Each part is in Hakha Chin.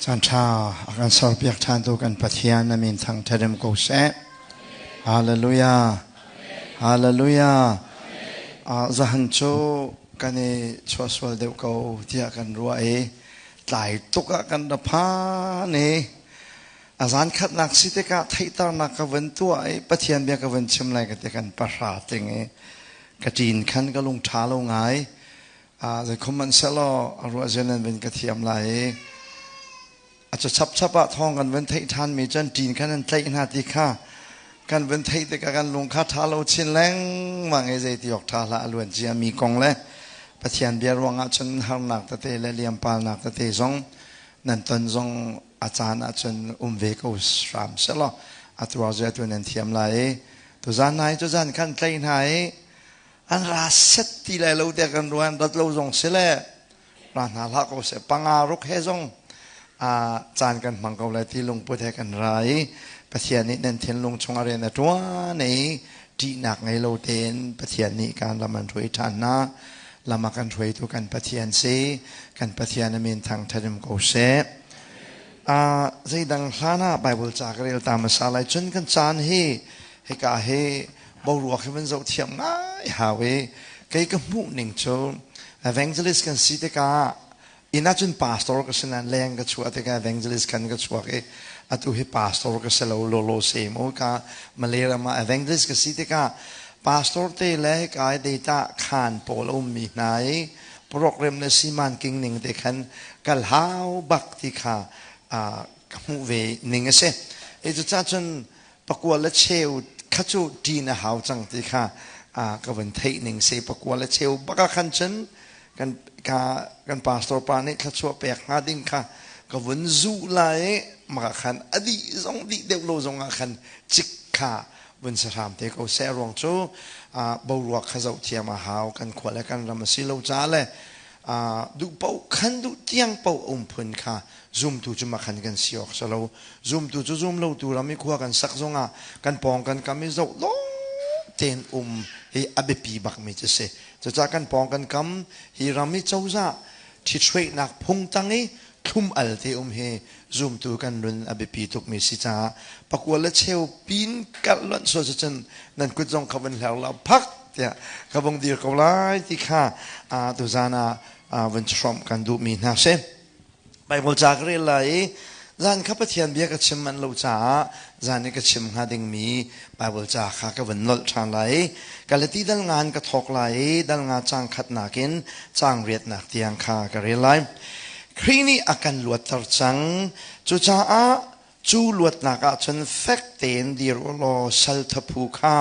Caan ṭha a kan serpiak ṭhantu kan Pathian na min thangṭhat ko seh. Hallelujah. Hallelujah. Zahan cu kan i chuahsual deuh ko tiah kan ruah i tlai tuk ah kan ra phan i a zan khatnak si tikah theihternak ka vun tuah i Pathian bia ka vun chim lai ka ti kan pahra ting i ka ṭin khan ka lung ṭha lo ngai. Zeikhum hmanh sehlaw a ruah zia nan vun ka thiam lai i a cu chapchap ah thawng kan vun theih ṭhanmi cun ṭin khan an tlaih hna ti kha kan vun theih tikah kan lung kha ṭha lo chin lengmang i zei ti awk ṭha hlah a luan ciami kong le Pathian bia ruangah cun harnak tete le liampalnak tete zong nan ton zong a caan ahcun um ve ko hram sehlaw a tuar zia tu nan thiam lai i tuzan nai cu zan khan tlaih hna i an ra set ti lai lo tiah kan ruan rat lo zong si le ra hna hlah ko seh panga ruk he zong a caan kan hmang ko lai ti lungput he kan ra i Pathian nih nan thinlung chung a rian a ṭuan i ṭihnak ngei lo tein Pathian nih kan lam an hruai ṭhan hna lam a kan hruaitu kan Pathian si kan Pathian a min thangṭhat ko seh. Zeidang hlan ah Bible ca ka rel ta hmasa lai cun kan caan hi hika hi boruak hi van zoh thiam ngai hau i kei ka hmuh ning cu evangelist kan si tikah inn ahcun pastor ka si nain leng ka chuah tikah evangelist kan ka chuak i atu hi pastor ka si lo lolo se mu ka Malay ram ah evangelist ka si tikah pastor te le kai data khan pawl a ummi hna i program le siman king ning te khan kal hau bak ti kha ka hmuh ve ning a si. E cucaah cun pakua le cheu kha cu ṭin a hau cang ti kha ka vun theih ning si pakua le cheu bak ah khan cun kan ka kan pastor pa nih thluachuah pek hnga ding kha ka vun zuh lai i maka khan a dih zong dih deuh lo zong ah khan cik kha vun si hram te ko seh ruang cu boruak kha zoh thiam a hau kan khua le kan ram a si lo ca le duh paoh khan duh tiang paoh um phun kha zumtu cu makhan kan si awk si lo zumtu cu zum lotu ram i khua kan sak zongah kan pawng kan kam i zoh lo tein um hi a biapi bakmi cu si cucaah kan pawng kan kam hi ram i cozah ṭhithruainak phung tang i thlum al te um hi zumtu kan nun a biapi tukmi si caah pakua le cheu pin kalh lonh sual cun nan kut zong kha vun hler lo phak tiah ka vung dir ko lai ti kha tuzan ah vun hrawmh kan duhmi hna si. Baibal ca ka rel lai i zan kha Pathian bia ka chim manh lo caah zan i ka chim hnga dingmi Baibal ca kha ka vun nolh ṭhan lai i Galati dal nga in ka thawk lai i dal nga caang khatnak in caang riatnak tiang kha ka rel lai. Khrih nih a kan luatter cang. Cucaah cu luatnak ah cun fek tein dir u law sal thaphu kha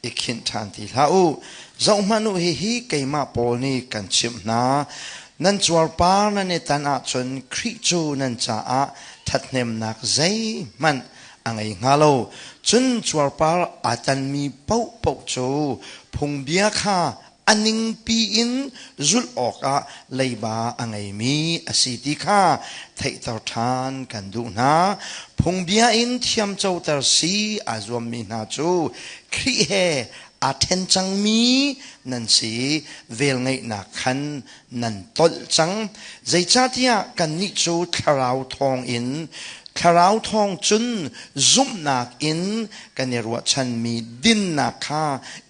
i khinh ṭhan ti hlah u. Zohhmanh u, hihi keimah Paul nih kan chimh hna. Nan cuarpar nan i tan ahcun Khrih cu nan caah ṭhathnemnak zeihmanh a ngei hnga lo. Cun cuarpar aa tanmi paohpaoh cu phungbia kha a ningpi in zulh awkah leiba a ngeimi a si ti kha theihter ṭhan kan duh hna. Phungbia in thiamcoter si aa zuammi hna cu Khrih he aa ṭhen cangmi nan si velngeihnak khan nan tolh cang. Zeicahtiah kannih cu thlarau thawngin thlarau thawng cun zumhnak in kan i ruahchanmi dinnak kha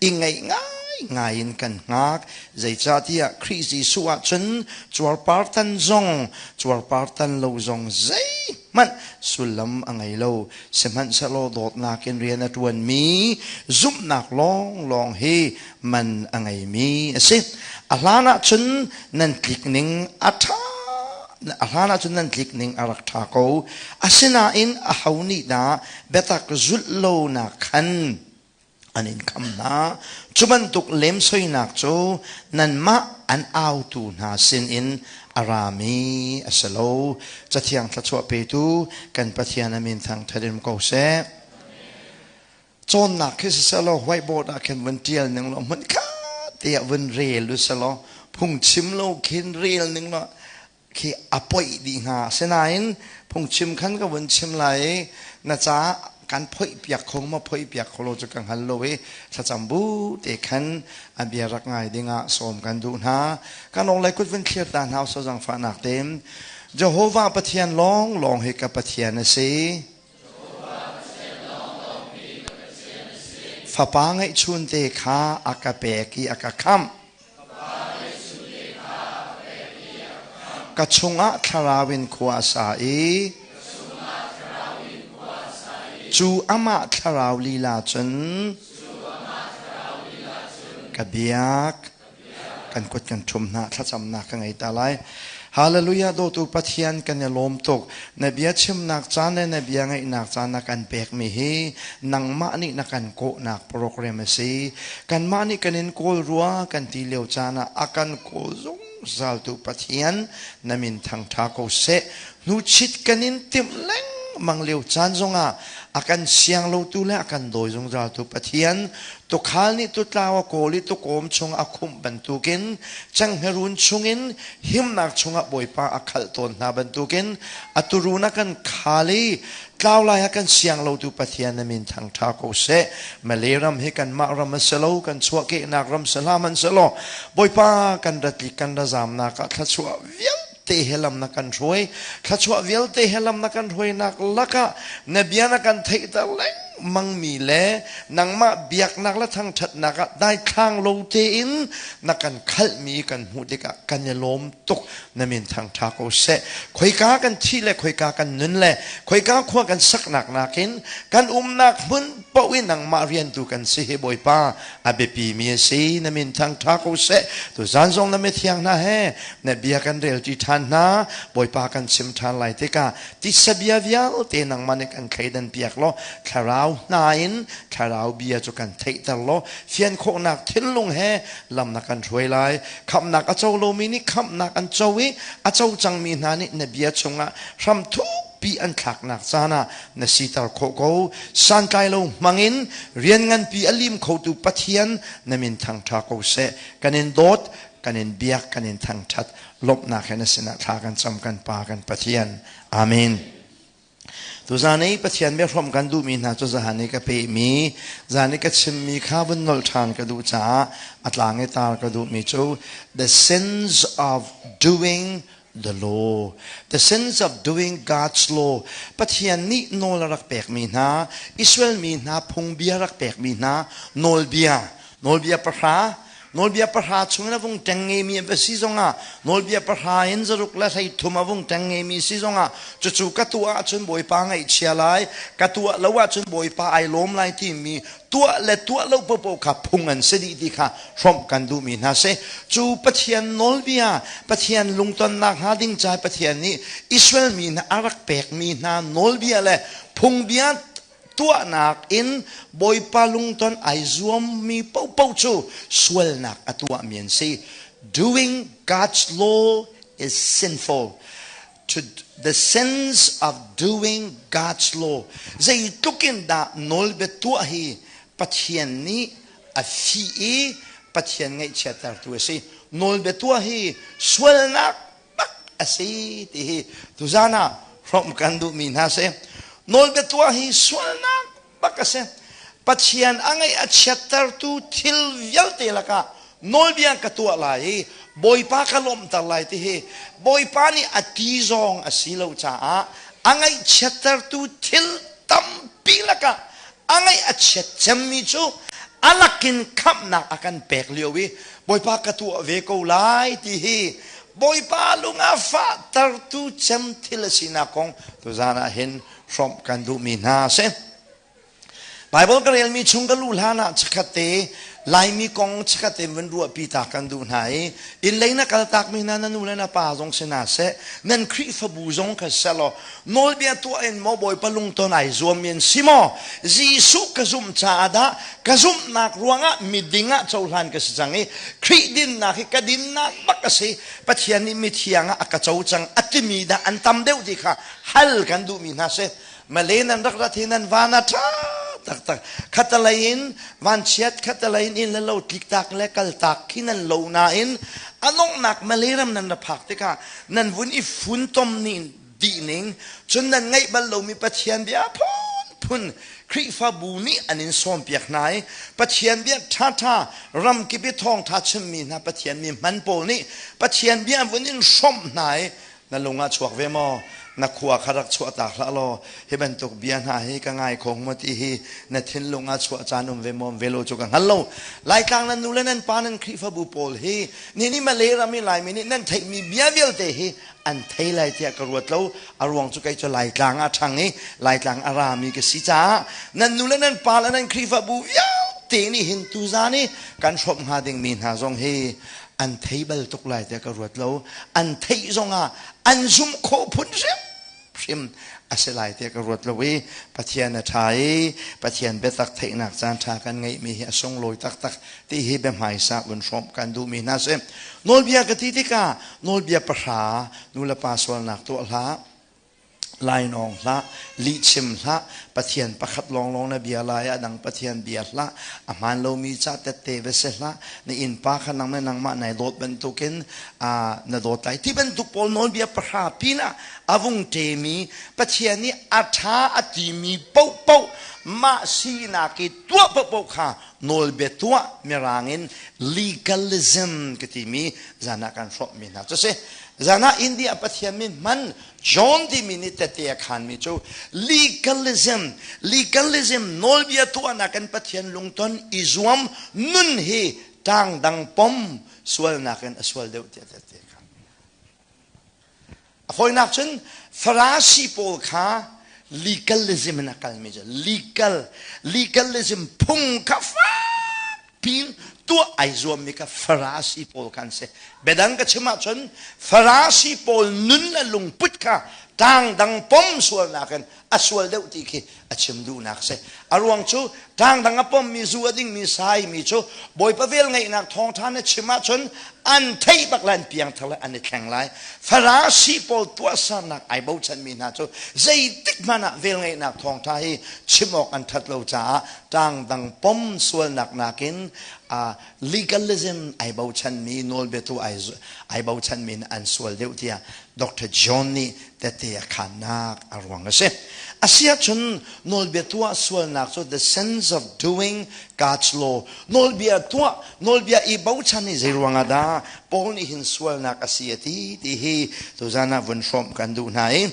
i ngaih ngaingai in kan hngak. Zeicahtiah Khrih Jesuh ah cun cuarpartan zong cuarpartan lo zong zeihmanh sullam a ngei lo. Sihmanhsehlaw dawtnak in rian a ṭuanmi zumhnak lawnglawng hi man a ngeimi a si. A hlan ah cun nan tlik ning a ṭha a hlan ah cun nan tlik ning a rak ṭha ko. Asinain aho nih dah biatak zulh lonak khan an in kham hna? Cu bantuk lemsoinak cu nanmah an autu hna sinin a rami a si lo. Cathiang thluachuah petu kan Pathian a min thangṭhat in ko seh. Cawnnak khi siselaw whiteboard ah khin vun ṭial ning law hmun khat te ah vun rel u selaw phungchim lo khin rel ning law khi a poih dih hnga. Asinain phungchim khan ka vun chim lai i na caah kan phoih piak kho maw phoih piak kho lo cu ka hngal lo i thlacam bu te khan a bia rak ngai dingah sawm kan duh hna. Kan ong lei kut vun thlir ta hna usawh zangfahnak tein. Jehovah Pathian lawnglawng hi ka Pathian a si. Fapa ngeihchunte kha a ka pek i a ka khamh. Ka chungah thlarau in khua a sa i cu amah thlarau lila cun ka biak. Kan kut kan ṭhum hna, thlacamnak ka ngei ta lai. Hallelujah dawtu Pathian kan i lawm tuk. Na bia chimnak caan le na bia ngaihnak caan na kan pekmi hi nangmah nih na kan kawhnak program a si. Kanmah nih kan in kawl rua kan ti lio caan ah a kan kawl zungzaltu Pathian na min thangṭha ko seh. Hnuchit kan in timh lengmang lio caan zongah a kan siang lotu le a kan dawi zungzaltu Pathian tukhal nih tutlau a kawl i tukawm chung a khumh bantukin cenghngerun chungin himnak chungah Bawipa a khalh tawn hna bantukin a turun a kan khal i tlau lai a kan siang lotu Pathian na min thangṭha ko seh. Malay ram hi kanmah ram a si lo, kan chuahkehnak ram si hlah hmanhsehlaw Bawipa kan ratlik kan ra zamnak ah thluachuah vialte he lam na kan hruai. Thluachuah vialte he lam na kan hruainak lakah na bia na kan theihter lengmang mi le nangmah biaknak le thangṭhatnak ah daithlang lo tein na kan khalhmi kan hmuh tikah kan i lawm tuk. Na min thangṭha ko seh. Khoika kan thih le khoika kan nun le khoika khua kan saknak nakin kan umnak hmun paoh i nangmah riantu kan si hi Bawipa a biapi mi a si. Na min thangṭha ko seh. Tuzan zong na mithiang hna he na bia kan relṭi ṭhan hna. Bawipa kan chim ṭhan lai tikah titsa bia vialte nangmah nih kan thleidan piak law thlarau hna in thlarau bia cu kan theihter law fian khawhnak thinlung he lam na kan hruai lai. Khamhnak a co lomi nih khamhnak an co i a co cangmi hna nih na bia chungah hram thukpi an thlaknak caan ah na siter khawh ko. Santlai lo hmangin rian nganpi a lim khotu Pathian na min thangṭha ko seh. Kan in dawt, kan in biak, kan in thangṭhat. Lawmhnak he na sinah thla kan cam kan Pa kan Pathian. Amen. Tuzan i Pathian biahrawm kan duhmi hna cu zahan i ka pehmi, zan i ka chimmi kha vun nolh ṭhan ka duh caah a tlang i tar ka duhmi cu the sins of doing the law. The sins of doing God's law. Pathian nih nawl a rak pekmi hna, Israel mi hna phungbia rak pekmi hna nawlbia, nawlbia pahra, Nawlbia pahra chungin a vung ṭeng ngemi a va si zongah nawlbia pahra in zaruk le 30 a vung ṭeng ngemi si zongah cucu ka tuah ahcun Bawipa ngaihchia lai, ka tuah lo ahcun Bawipa ai lawm lai timi tuah le tuah lo paohpaoh kha phung an si dih ti kha hrawmh kan duhmi hna si. Cu Pathian nawlbia, Pathian lungtonnak hnga ding ca Pathian nih Israel mi hna a rak pekmi hna nawlbia le phungbia tuahnak in Bawipa lungton ai zuammi paohpaoh cu sualnak a tuahmi an si. Doing God's law is sinful. To the sense of doing God's law. Zeitluk in dah nawlbia tuah hi Pathian nih a fih i Pathian ngaihchiattertu a si. Nawlbia tuah hi sualnak bak a si ti hi tuzan ah hrawmh kan duhmi hna si. Nawlbia tuah hi sualnak bak a si. Pathian a ngaih a chiattertu thil vialte lakah nawlbia ka tuah lai i Bawipa ka lawmhter lai ti hi Bawipa nih a ti zong a si lo caah a ngaihchiattertu thil tampi lakah a ngaih a chiat cemmi cu a lakin khamhnak a kan pek lio i Bawipa ka tuah ve ko lai ti hi Bawipa lung a fahtertu cem thil a sinak kong tuzan ah hin hrawmh kan duhmi hna a si. Bible ka relmi chung ka luh hlan ah chikkhat te Laimi kong chikkhat te vun ruahpi ta kan duh hna i inn lei na kal takmi hna na nu le na pa zong si hna seh nan Khrihfabu zong kha selaw nawlbia tuah in maw Bawipa lungton ai zuammi an si maw Jesuh ka zumh caah dah ka zumhnak ruangah miding ah cohlan ka si cang i Khrih dinnak hi ka dinnak bak a si Pathian nih mithiang ah a ka co cang a timi dah an tam deuh ti kha hal kan duhmi hna si Malay nan rak rat hi nan van a ṭha taktak khatalei in vanchiat khatalei in inn le lo tliktak le kaltak khi nan lo nain a donghnak Malay ram nan ra phak tikah nan vun i funtom ni dih ning cun nan ngaih bal lomi Pathian bia phunphun Khrihfabu nih an in sawmpiak hna i Pathian bia ṭhaṭha ramkip i thawngṭha chimmi hna Pathian mi hman pawl nih Pathian bia vun in hrawmh hna i. Na lung ah chuak ve maw? Na khua kha rak chuah tak hlah law hi bantuk bia hna hi ka ngai kho maw ti hi na thinlung ah chuah caan um ve maw ve lo cu ka hngal lo. Laitlang nan nu le nan pa nan Khrihfabu pawl hi ni ni Malay ram i Laimi nih nan theihmi bia vialte hi an thei lai tiah ka ruat lo. A ruang cu kei cu Laitlang ah ṭhang i Laitlang a rami ka si caah nan nu le nan pa le nan Khrihfabu vialte nih hin tuzaan i kan hrawmh hnga dingmi hna zong hi an thei bal tuk lai tiah ka ruat lo. An theih zongah an zumh khawh phun hrimhrim a si lai tiah ka ruat lo i Pathian a ṭha i Pathian biatak theihnak caan ṭha kan ngeihmi hi a sunglawi taktak ti hi biahmaisa vun hrawmh kan duhmi hna si. Nawlbia ka ti tikah nawlbia pahra nulepa sualnak tuah hlah, lainawng hlah, lihchim hlah, Pathian pakhat lawnglawng na bia lai, a dang Pathian bia hlah, a hmaan lomi ca tette va si hlah, na innpa kha nang le nangmah nai dawt bantukin na dawt lai. Ti bantuk pawl nawlbia pahra pinah a vung ṭemi Pathian nih a ṭha a timi paohpaoh mah sinak i tuah paohpaoh kha nawlbia tuah mirang in legalism ka timi zan ah kan hrawmhmi hna cu si. Zan ah India Pathian min hman John timi nih tette a khanmi cu legalism legalism nawlbia tuahnak in Pathian lungton i zuam nun hi tang dang pom sualnak in a sual deuh tiah tette a khan. A fawinak cun Farasi pawl kha legalism in a kalmi cu legal legalism phung kha fakpi tuah ai zuammi kha Farasi pawl kha an si. Biadang ka chim ahcun Farasi pawl nun le lungput kha tang dang pom sualnak in a sual deuh ti khi a chim duhnak a si. A ruang cu tang dang a pommi zu a dingmi saimi cu Bawipa vel ngeihnak thawngṭha na chim ahcun an theih bak lai an piangthar lai an i thleng lai. Farasi pawl tuahsernak ai bochanmi hna cu zeitik hmanh ah vel ngeihnak thawngṭha hi chim awk an ṭhat lo caah tang dang pom sualnak nakin legalism ai bochanmi nawlbiatu ai bochanmi an sual deuh tiah Dr. John nih tette a khannak a ruang a si. Asiahcun nawlbia tuah sualnak cu the sense of doing God's law. Nawlbia tuah, nawlbia i bochan hi zei ruangah dah Paul nih hin sualnak a si a ti ti hi tuzan ah vun hrawmh kan duh hna i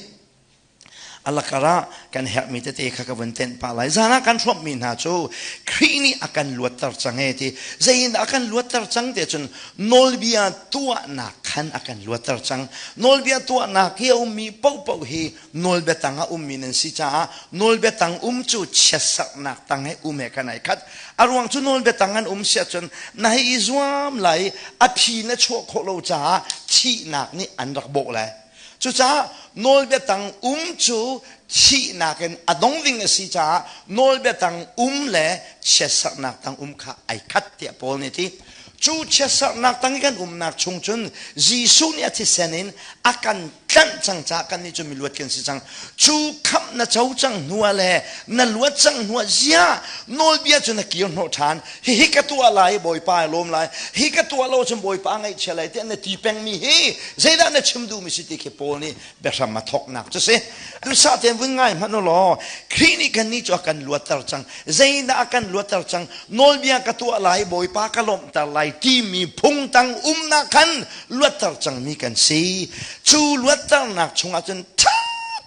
alakar ah kan herhmi tete kha ka vun tenh pah lai. Zan ah kan hrawmhmi hna cu Khrih nih a kan luatter cang e ti. Zei in dah a kan luatter cang ti cun nawlbia tuahnak khan a kan luatter cang. Nawlbia tuahnak hi a ummi paohpaoh hi nawlbia tang a ummi nan si caah nawlbia tang um cu chiatsarhnak tang he um he khan ai khat. A ruang cu nawlbia tang an um si ahcun na hei i zuam lai a phi na chuah khawh lo caah thihnak nih an rak bawh lai. Cucaah nawlbia tang um cu thihnak in a dong ding a si caah nawlbia tang um le chiatsarhnak tang um kha ai khat tiah Paul nih a ti. Cu chiatsarhnak tang i kan umnak chung cun Jesuh nih a thisen in a kan tlanh cang caah kannih cu miluat kan si cang. Cu khamh na co cang hnu ah le na luat cang hnu ah ziah nawlbia cu na kir hnawh ṭhan. Hihi ka tuah lai Bawipa ai lawm lai. Hi ka tuah lo cun Bawipa ngaihchia lai tiah na ti pengmi hi zeidah na chim duhmi si ti khi Paul nih biahram a thawknak cu si. Duhsah tein vun ngai hmanh u law Khrih nih kannih cu a kan luatter cang. Zeidah a kan luatter cang? Nawlbia ka tuah lai, Bawipa ka lawmhter lai timi phung tang umnak khan luatter cangmi kan si. Cu luatternak chungah cun ṭha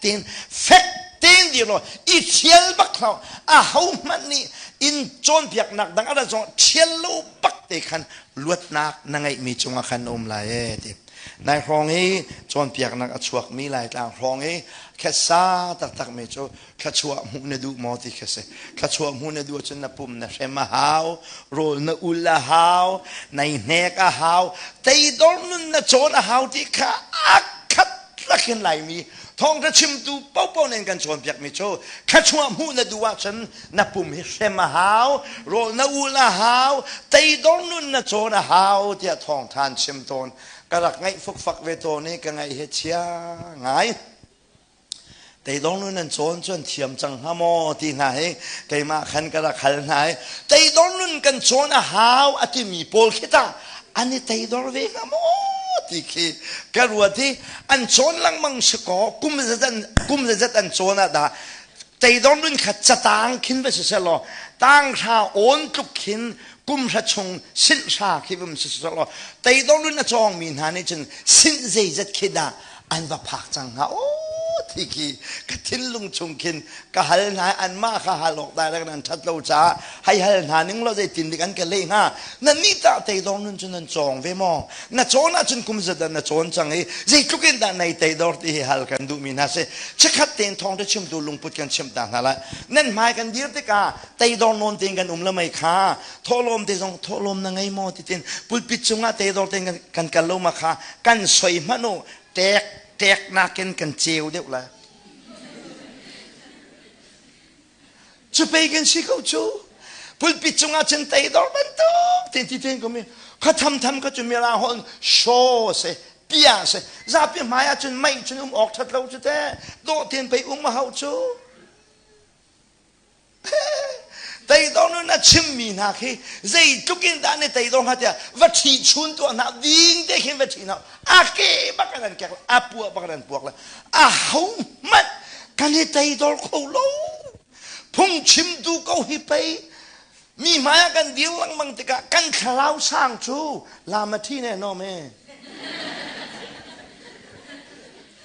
tein fek tein dir law i ṭhial bak hlah. Ahohmanh nih in cawnpiaknak dang a rat zong ṭhial lo bak te khan luatnak na ngeihmi cungah khan na um lai ee ti. Nai hrawng i cawnpiaknak a chuakmi Laitlang hrawng i khetsa taktakmi cu thluachuah hmuh na duh maw ti khi si. Thluachuah hmuh na duh ahcun na pum na hrem a hau, rawl na ul a hau, nai hnek a hau, teidor nun na cawn a hau ti kha a khat lakin Laimi thawngṭha chimtu paohpaoh nih an kan cawnpiakmi cu thluachuah hmuh na duh ahcun na pum hi hrem a hau, rawl na ul a hau, teidor nun na cawn a hau tiah thawngṭha an chim tawn. Ka rak ngaih fukfak ve tawn i ka ngaih hi chia ngai. Teidor nun an cawn cu an thiam cang hnga maw ti hna hi keimah khan ka rak hal hna i teidor nun kan cawn a hau a timi pawl khi tah an i teidor ve hnga maw ti khi ka ruat i an cawn lengmang si kaw kum zat kum zat an cawn ah dah teidor nun kha catang khin va si selaw tanghra awn tluk khin kum hra chung sinh hra khi vum si selaw teidor nun a cawngmi hna nih cun sinh zeizat khi dah. An va phak cang hnga aw ti khi ka thinlung chung khin ka hal hna i anmah kha hal awk dai nan ṭhat lo caah hei hal hna ning law zeitin dik an ka leh hnga. Nan nih tah teidor nun cu nan cawng ve maw? Na cawn ahcun kum zat dah na cawn cang i zeitluk in dah nei teidor ti hi hal kan duhmi hna si. Chikkhat tein thawngṭha chimtu lungput kan chimh ta hna lai. Nan hmai kan dir tikah teidor nawn tein kan um le mei kha thawhlawm te zong thawhlawm na ngei maw ti tin pulpit cungah teidor tein kan kal lo ma kha kan soi hmanh u tek tek nakin kan ceu deuh lai. Cu pei kan si ko cu. Pulpit cungah cun teidor bantuk te ti ten ko mi kha tham tham kha cu mira hon show se pia se zapi hmai ah cun mei cun um awk that lo cu te dawh ten pei um a hau cu. Teidor nun a chimmi hna khi zeitluk in dah ni teidor hnga tiah va ṭhi chun tuah hna ding te khin va ṭhi hna a ke bak an kek a puah bak an puak le a ho hmanh kan i teidor kho lo. Phungchimtu ko hi pei mi hmai ah kan dir lengmang tikah kan thlarau sang cu lama ṭhi ne nom e.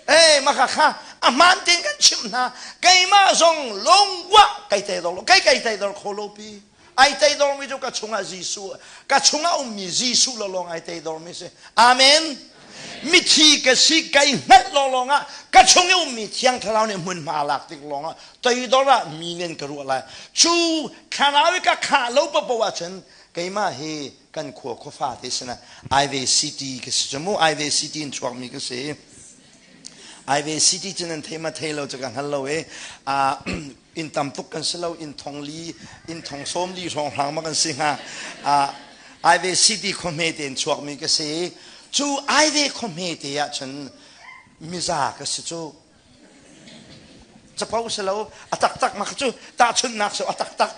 Eh maka kha a hmaan tein kan chimh hna. Keimah zong lungwah kai teidor lo kai kai teidor kho lo pi. Ai teidor mi cu ka chungah Jesuh ka chungah ummi Jesuh lo lawng ai teidor mi si. Amen. Mithi ka si kai hngalh lo lawng ah ka chung i ummi Thiang Thlarau nih hmunhma lak tik lawng ah teidor ah mi nen ka ruah lai. Cu thlarau i ka khah lo paoh ahcun keimah hi kan khua khuafa te sinah Ivy City ka si cu mu. Ivy City in chuakmi ka si. Ivy City cu nan thei ma thei lo cu ka hngal lo i inn tam tuk kan si lo, inn thong li, inn thong sawm li hrawng hrang ma kan si hnga. Ivy City khuahme te in chuakmi ka si. Cu Ivy khuahme te ah cun miza ka si cu. Capo si lo, a taktak ma cu tahchunhnak so a taktak.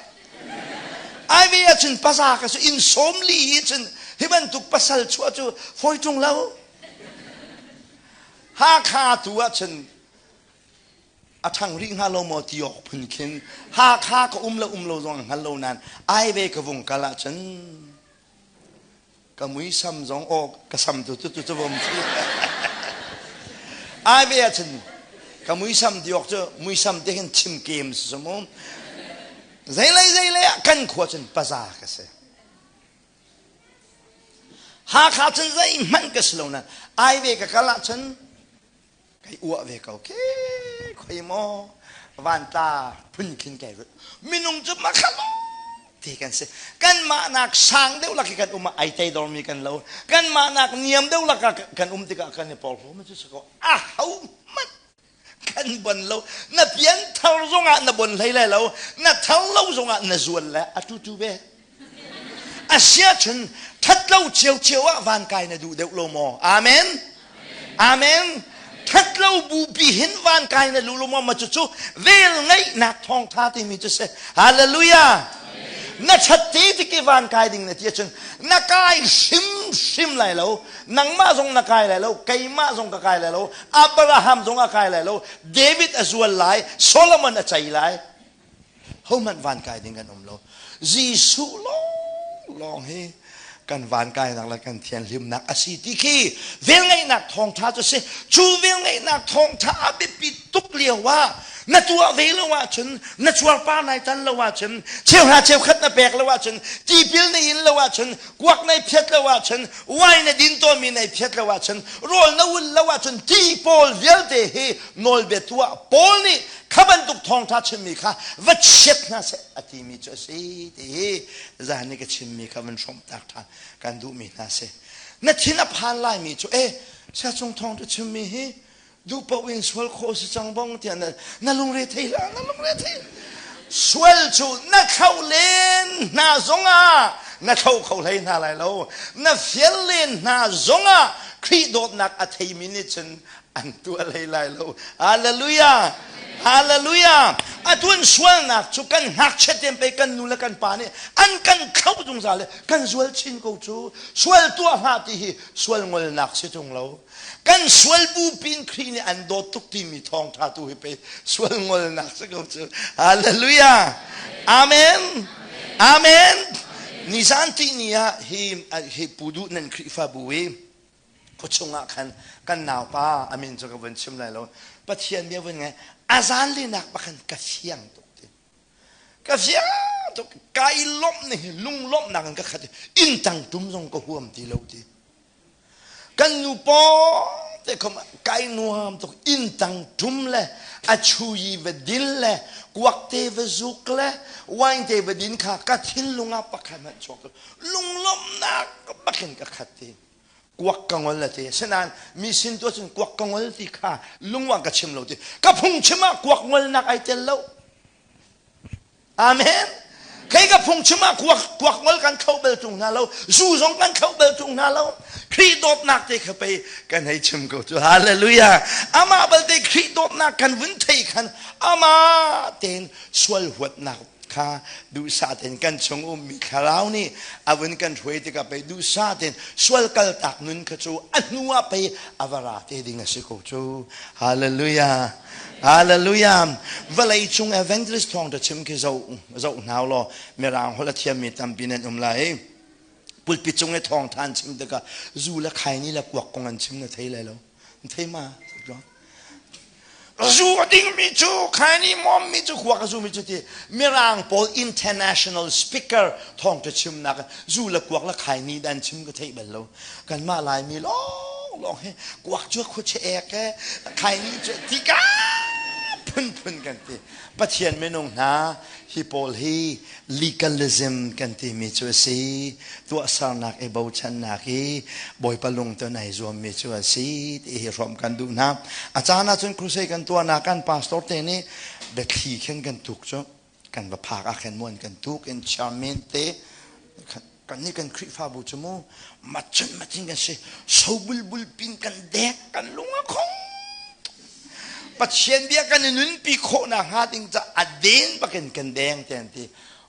Ivy ah cun paza ka si, inn sawm li hi cun hi bantuk pasal chuah cu fawi ṭung lo. Hakha tu ahcun a ṭhang rih hnga lo maw ti awk phun khin Hakha ka um le um lo zong hngal lo nain ai ve ka vung kal ahcun ka muisam zong aw ka sam tu tu tu vom thi ai ve ahcun ka muisam ti awk cu muisam te hin chim kem si mu zeilei zeilei ah kan khua cun paza ka si. Hakha cun zeihmanh ka si lo nain ai ve ka kal ahcun kai uah ve ko ke khoi maw vantla phun khin kai ruat. Minung cu makhalong ti kan si. Kanmah nak sang deuh lak i kan um ah ai teidor mi kan lo. Kanmah nak niam deuh lak ah kan um tikah kan i porhlaw mi cu si ko. A ho hmanh kan bon lo. Na pian thar zongah na bon hlei lai lo. Na thar lo zongah na zual le a tu tu ve. Asia cun that lo ciocio ah van kai na duh deuh lo maw? Amen. Amen. That lo bupi hin van kai na lu lo maw? Ma cucu vel ngeihnak thawngtha timi cu si. Hallelujah. Na that te tik i van kai ding na ti ahcun na kai hrimhrim lai lo. Nangmah zong na kai lai lo. Keimah zong ka kai lai lo. Abraham zong a kai lai lo. David a zual lai. Solomon a cei lai. Hohmanh van kai ding kan um lo. Jesuh lawnglawng hi kan van kainak le kan thianhlimnak a si ti khi velngeihnak thawngṭha cu si. Cu velngeihnak thawngṭha a biapi tuk lio ah na tuah ve lo ahcun, na cuarpar nai tan lo ahcun, cheuhra cheukhat na pek lo ahcun, tipil na in lo ahcun, kuak nai phiat lo ahcun, wine na din tawnmi nai phiat lo ahcun, rawl na ul lo ahcun, ti pawl vialte hi nawlbia tuah Paul nih kha bantuk thawngṭha chimmi kha va chiat hna seh a timi cu a si ti hi zan i ka chimmi kha van hrawmhtak ṭhan kan duhmi hna si. Na thin a phan laimi cu e siacung thawngṭha chimmi hi duh paoh in sual khawh si cang bong tiah na lungre thei hlah, na lungre thei. Sual cu na thloh len hna zongah na thlo kho hlei hna lai lo. Na fial len hna zongah Khrih dawtnak a theimi nih cun an tuah hlei lai lo. Hallelujah! Hallelujah! Atuan sualnak cu kan ngakchiat tein pei kan nu le kan pa nih an kan thloh zungzal le kan zual chin ko cu. Sual tuah hlah ti hi sual ngolnak si tung lo. Kan sual bu pin Khrih nih an dawt tuk timi thawngtha tu hi pei sual ngolnak si ko cu. Hallelujah! Amen! Amen! Nizan ti ni ah hi hi pudu nan Khrihfabu i. Khuachung ah khan kan naupa a min cu ka vun chim lai lo. Pathian bia vun ngai a zan linak pakhan ka fiang tuk ti. Ka fiang tuk ka i lawmh ning hi lunglawmhnak in ka khat i inn tang tum zong ka huam ti lo ti. Kan nu pawng te khom kai nuam tuk inn tang tum le a chuyi va dil le kuak te va zuk le wine te va din kha ka thinlung ah pakhat hmanh chuak lunglawmhnak bakin ka khat ti. Kuak ka ngol a ti. Asinain mi sin tu ahcun kuak ka ngol ti kha lungwang ka chim lo ti. Ka phungchim ah kuak ngolnak ai tel lo. Amen. Kei ka phungchim ah kuak kuak ngol kan kho bal tung hna lo. Zu zong kan kho bal tung hna lo. Khrih dawtnak te kha pei kan hei chim ko cu. Hallelujah. Amah balte Khrih dawtnak kan vun thei khan amah tein sual huatnak kha duhsah tein kan chung ummi thlarau nih a vun kan hruai tikah pei duhsah tein sual kaltak nun kha cu a hnu ah pei a va ra te ding a si ko cu. Hallelujah. Hallelujah. Vawlei cung evangelist thawng ta chim khi zoh zoh hna law mirang holh a thiammi tampi nan um lai. Pulpit cung i thawng than chim tikah zu le khaini le kuak kong an chim na thei lai lo. Na thei ma? Zu a dingmi cu khaini mawmmi cu kuak a zumi cu ti mirang pawl international speaker thawng ta chimnak zu le kuak le khaini dan chim ka theih bal lo. Kanmah Laimi lawnglawng hi kuak cu khuache ek e khaini cu tika phunphun kan ti. Pathian minung hna hi pawl hi legalism kan timi cu a si. Tuahsernak i bochannak hi Bawipa lungton ai zuammi cu a si ti hi hrawm kan duh hna. A caan ahcun crusade kan tuahnak kan pastor te nih biathli khin kan tuk cu kan va phak ah khin muan kan tuk in chairman te kan nih kan Khrihfabu cu mu machin machin kan si so bulbul pin kan dek kan lung a khong Pathian bia kan i nunpi khawh nak hnga ding ca a den bakin kan deng te an ti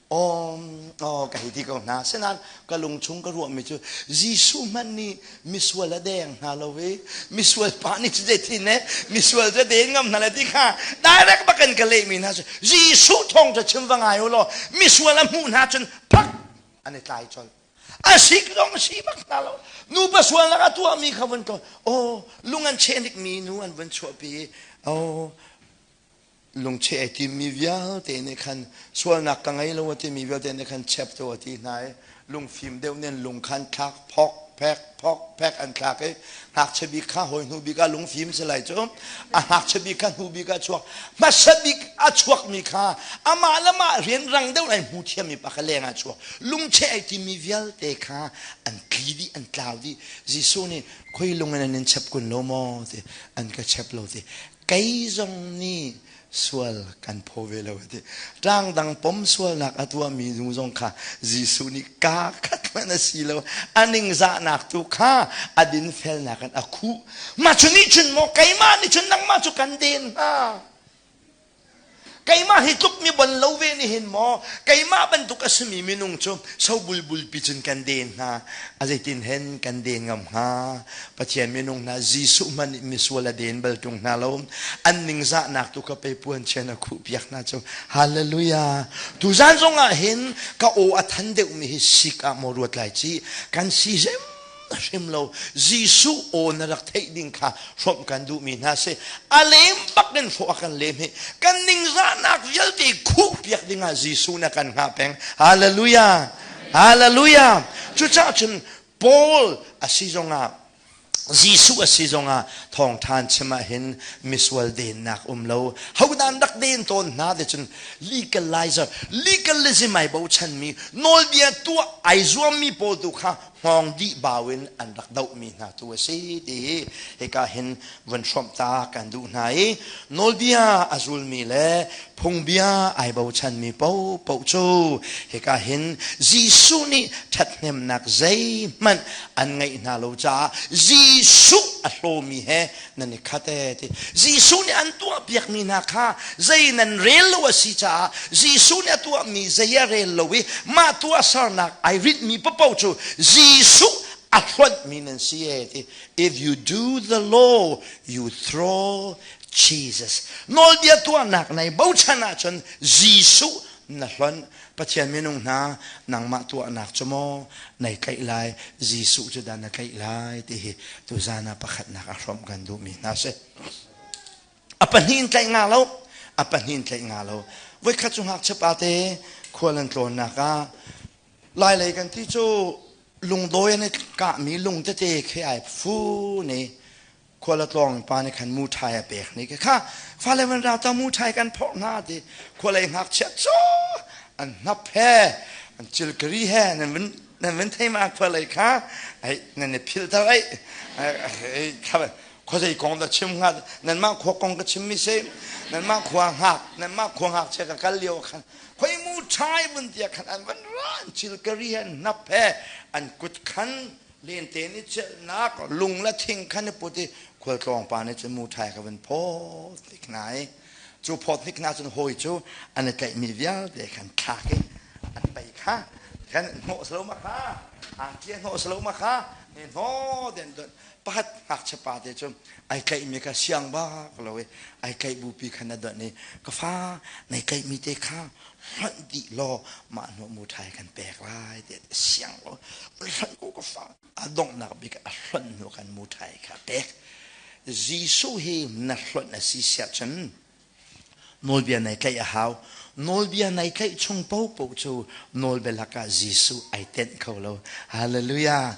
Om oh ka hei ti ko hna senain ka lungchung ka ruahmi cu Jesuh hmanh nih misual a deng hna lo i misual pa nih cu zeitin ne misual cu den ngam hna le ti kha direct bakin ka lehmi hna cu Jesuh thawng cu chim va ngai u law misual a hmuh hna cun phak an i tlai colh a sik zong si bak hna lo nupa sualnak a tuahmi kha vun ko oh lung an chehnik mi nu an vun chuahpi oh lungcheh ai timmi vialte nih khan sualnak ka ngei lo a timi vialte nih khan chep tu a ti hna i lungfim deuh nih lung khan thlak phok phek phok phek an thlak i ngakchia bik kha hawi hnu bik ah lungfim si lai cu a ngakchia bik kha hnu bik ah chuak hmasa bik a chuakmi kha amah le mah rian rang deuh ai hmu thiammi pa kha leng ah chuak lungcheh ai timi vialte kha an tli dih an tlau dih Jesuh nih khoi lung in an in chep kun lo maw ti an ka chep lo ti Kei zong nih sual kan phaw ve lo ti. Ṭang dang pom sualnak a tuahmi nu zong kha Jesuh nih kaa khat hmanh a si lo. A ningzahnak tu kha a dinfelnak in a khuh. Mah cu nih cun maw keimah nih cun nangmah cu kan den hnga? Keimah hi tluk mi bon lo ve nih hin maw keimah bantuk a simi minung cu so bulbul pi cun kan den hna. A zeitin hen kan den ngam hnga? Pathian minung hna Jesuh hmanh nih misual a den bal ṭung hna lo. An ningzahnak tu kha pei puanchian a khuh piak hna cu. Hallelujah. Tuzan zong ah hin ka aw a than deuhmi hi sik ah maw ruat lai ci kan si hrim hrim lo. Jesuh aw na rak theih ding kha hrawmh kan duhmi hna si. A lem bak in hrawh a kan lem hi. Kan ningzahnak vialte khuh piak ding ah Jesuh na kan hngah peng. Hallelujah. Hallelujah. Cucaah cun Paul a si zongah Jesuh a si zongah thawngṭha chim ah hin misual dennak um lo. Hodan rak den tawn hna te cun legalizer, legalism ai bochanmi, nawlbia tuah ai zuammi pawl tu kha hngawng dih bau in an rak dohmi hna tu a si ti hi hika hin vun hrawmh ta kan duh hna i nawlbia a zulmi le phungbia ai bochanmi paohpaoh cu hika hin Jesuh nih ṭhathnemnak zeihmanh an ngeih hna lo caah Jesuh a hlawmi he nan i khat ee ti Jesuh nih an tuahpiakmi hna kha zei nan rel lo a si caah Jesuh nih a tuahmi zei a rel lo i mah tuahsernak ai rinhmi paohpaoh cu Jesuh a hlonhmi nan si ee ti if you do the law you throw Jesus. Nawlbia tuahnak nei bochan ahcun Jesuh na hlonh. Pathian minung hna nangmah tuahnak cu maw nai tlaih lai, Jesuh cu dah na tlaih lai ti hi tuzan ah pakhatnak a hrawmh kan duhmi hna si. A pahnih in tlaih nga lo, a pahnih in tlaih nga lo. Voikhat cu ngakchia pa te khual an tlawnnak ah Lailei kan ti cu lungdawi an i kahmi lung tete khi ai fu ni khual a tlawng pa nih khan muṭhai a pek ni kha fale van rau ta muṭhai kan phorh hna ti khualei ngakchia cu an hnap he an cilkari he nan vun nan vun thei ma khualei kha ai nan i philter ai khuazei kong dah chim hnga nanmah khua kong ka chim mi si nanmah khua hngak nanmah khua ngakchia ka kal lio khan khoi mu ṭhai vun tia khan an van ra an cilkari he an hnap he an kut khan lente ni celhnak lung le thing khan i put i khualtlawng pa nih cun muṭhai kha van phawt hnik hna i cu phawt hnik hna cun hawi cu an i tlaihmi vialte khan thlak i an pei kha khan hnawh salo ma kha angki hnawh salo ma kha ne hnaw den don pakhat ngakchia pa te cu ai tlaihmi kha siang bak lo i ai tlaih bupi khan a donh i ka fa nai tlaihmi te kha hlonh dih law mah hnu muṭhai kan pek lai ti siang lo hlonh ko ka fa a donghnak bik a hlonh hnu kan muṭhai kha pek Jesuh hi na hlonh a si siah cun nawlbia nai tlaih a hau nawlbia nai tlaih chung paohpaoh cu nawlbia lakah Jesuh ai tenh kho lo hallelujah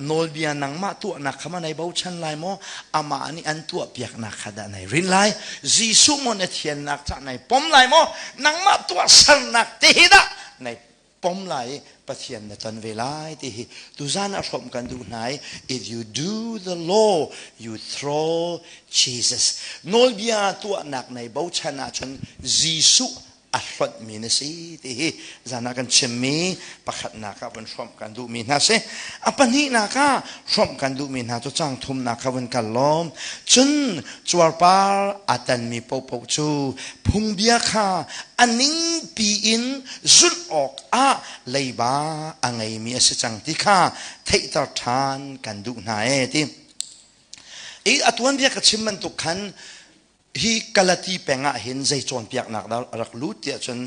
nawlbia nangmah tuahnak kha ma nai bochan lai maw amah nih an tuah piaknak kha dah nai rin lai Jesuh maw na thiannak cah nai pom lai maw nangmah tuahsernak te hi dah nai pom lai i Pathian na ton ve lai ti hi tuzan ah hrawmh kan duh hna i if you do the law you throw Jesus nawlbia tuahnak nei bochan ahcun Jesuh a hlonhmi na si ti hi zan ah kan chimmi pakhatnak ah vun hrawmh kan duhmi hna si a pahnihnak ah hrawmh kan duhmi hna cu cang thumnak kha vun kal lawm cun cuarpar a tanmi paohpaoh cu phungbia kha a ningpi in zulh awkah leiba a ngeimi a si cang ti kha theihter ṭhan kan duh hna ee ti i a tuanbia ka chim bantuk khan hi Galati peng ah hin zei cawnpiaknak dah a rak lut tiah cun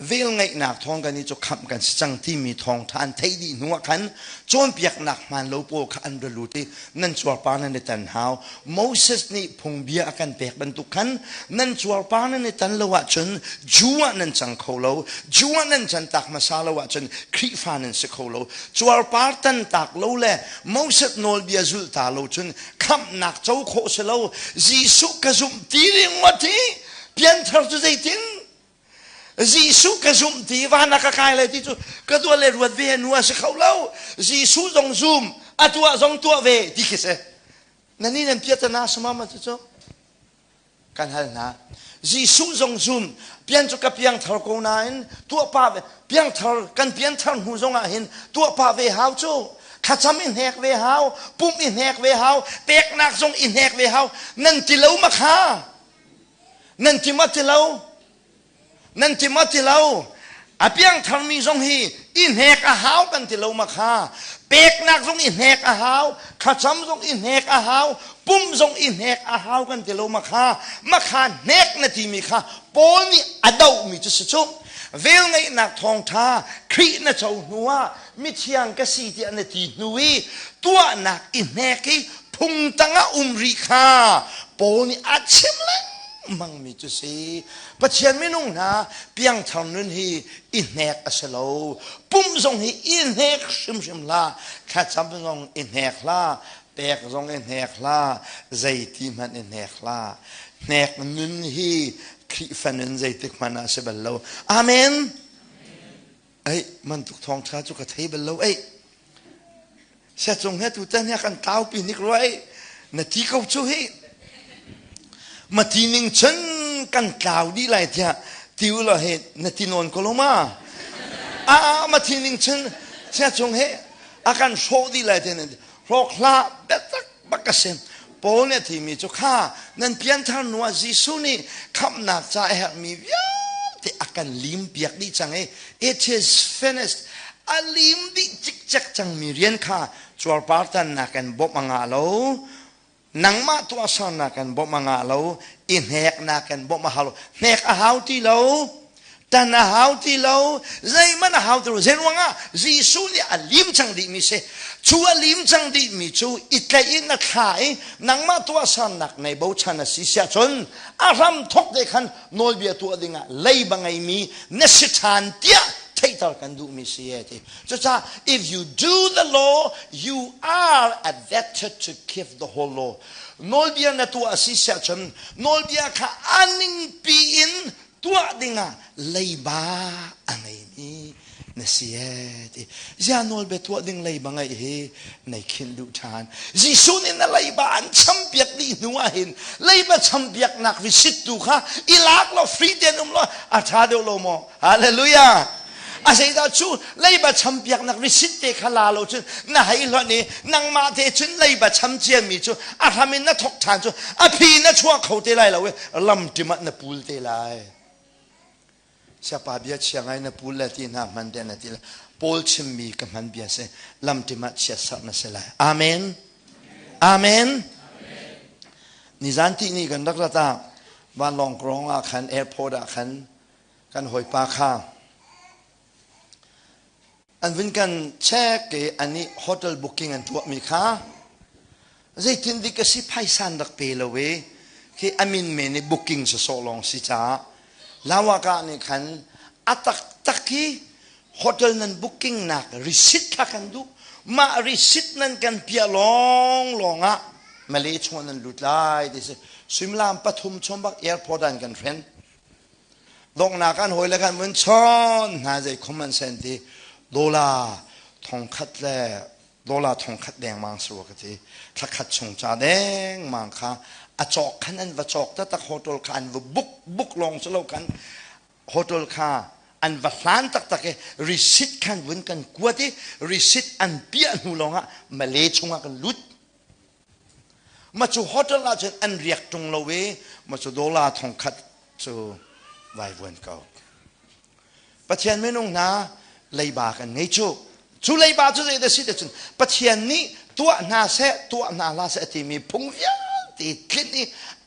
velngeihnak thawng kan i cu khamh kan si cang timi thawngṭha an theih dih hnu ah khan cawnpiaknak hmaan lo pawl kha an ra lut i nan cuarpar nan i tan hau Moses nih phungbia a kan pek bantuk khan nan cuarpar nan i tan lo ahcun Jew ah nan cang kho lo Jew ah nan can tak hmasa lo ahcun Khrihfa nan si kho lo cuarpar tan tak lo le Moses nawlbia zulh ta lo cun khamhnak co khawh si lo Jesuh ka zumh ti ringawt hi pianthar cu zeitin Jesuh ka zumh ti van ah ka kai lai ti cu ka tuah le ruat ve nu a si kho lo Jesuh zong zum a tuah zong tuah ve ti khi si na ni nan piatana sama ma cu cu kan hal hna Jesuh zong zum pian cu ka piangthar ko nain tuah pa ve piangthar kan pianthar hnu zong ah hin tuah pa ve hau cu thlacam i hnek ve hau pumh i hnek ve hau peknak zong i hnek ve hau nan ti lo ma kha nan ti ma ti lo Nan ti maw ti lo? A piangtharmi zong hi i hnek a hau kan ti lo ma kha? Peknak zong i hnek a hau, thlacam zong i hnek a hau, pum zong i hnek a hau kan ti lo ma kha? Ma kha hnek na timi kha Paul nih a dohmi cu si cu. Velngeihnak thawngṭha Khrih na co hnu ah mithiang ka si tiah na ti hnu i tuahnak i hnek i phung tangah um rih kha Paul nih a chim lengmangmi cu si. Pathian minung hna piangthar nun hi i hnek a si lo. Pum zong hi i hnek hrimhrim hlah. Thlacam zong i hnek hlah. Pek zong i hnek hlah. Zeiti hmanh i hnek hlah. Hnek nun hi Khrihfa nun zeitik hmanh ah a si bal lo. Amen. Ei, man tuk thawngṭha cu ka thei bal lo. Ei, Siacung he tutan hi kan tlaupi hnik rua ei na ti ko cu hi ma ti ning cun kan tlau dih lai tiah ti u law he na ti nawn ko lo ma a ma ti ning cun siacung he a kan hrawh dih lai tiah hrawk hlah biatak bak ka si Paul nih a timi cu kha nan pianthar hnu ah Jesuh nih khamhnak ca a herhmi vialte a kan lim piak dih cang i it is finished a lim dih cikcek cangmi rian kha cuarpar tannak in bawmh a ngah lo nangmah tuahsernak in bawmh a ngah lo i hneknak in bawmh a hau lo hnek a hau ti lo. Tan a hau ti lo, zeihmanh a hau ti lo. Zeiruangah Jesuh nih a lim cang dihmi si. Cu a lim cang dihmi cu i tlaih in a thla i nangmah tuahsernak nei bochan a si siah cun a hram thok te khan nawlbia tuah dingah leiba ngeimi na si ṭhan tiah theihter kan duhmi si e ti. Cucaah if you do the law, you are adapted to keep the whole law. Nawlbia na tuah a si siah cun nawlbia kha a ningpi in tuah dingah leiba a ngeimi na si ee ti. Zia nawlbia tuah ding leiba ngeih hi nei khinh duh ṭhan. Jesuh nih na leiba an champiak dih hnu ah hin leiba champiaknak receipt tu kha i lak law free ten um law a ṭha deuh lo maw? Hallelujah! A zeidah cu leiba champiaknak receipt te kha la lo cun na hei hlonh i nangmah te cun leiba cham ciami cu a hram in na thok ṭhan cu a phi na chuah kho te lai lo i lamṭim ah na pul te lai. Siapa bia chia ngai na pul le ti hna hman te na ti le Paul chimmi ka hman bia si lamṭim ah chiatserh na si lai. Amen. Amen. Nizan ti ni kan rak rat ah vanlawng krong ah khan airport ah khan kan hawipa kha an vun kan check i ani hotel booking an tuahmi kha zeitin dik a si phaisa an rak pe lo i khi amin men i booking sawsawh lawng si caah lawaka nih khan a taktak hi hotel nan booking nak receipt kha kan duh mah receipt nan kan piah lawng lawng ah Malay chung nan lut lai ti si suimilam 3 chung bak airport an kan hren Donghnak an hawile khan vun chawn hna zei khom an sen ti dollar thongkhat le dollar thongkhat dengmang si ka ti thlakhat chung ca dengmang kha a cawk khan an va cawk taktak hotel kha an va book book lawng si lo khan hotel kha an va hlan taktak i receipt khan vun kan kuat i receipt an piah hnu lawngah Malay chungah kan lut. Ma cu hotel ah cun an riak ṭung lo i ma cu dollar 1000 cu vaivuan ko. Pathian minung hna leiba kan ngei cu. Cu leiba cu zei dah si cun Pathian nih tuah hna seh tuah hna hlah seh a timi phung vialte tlinh i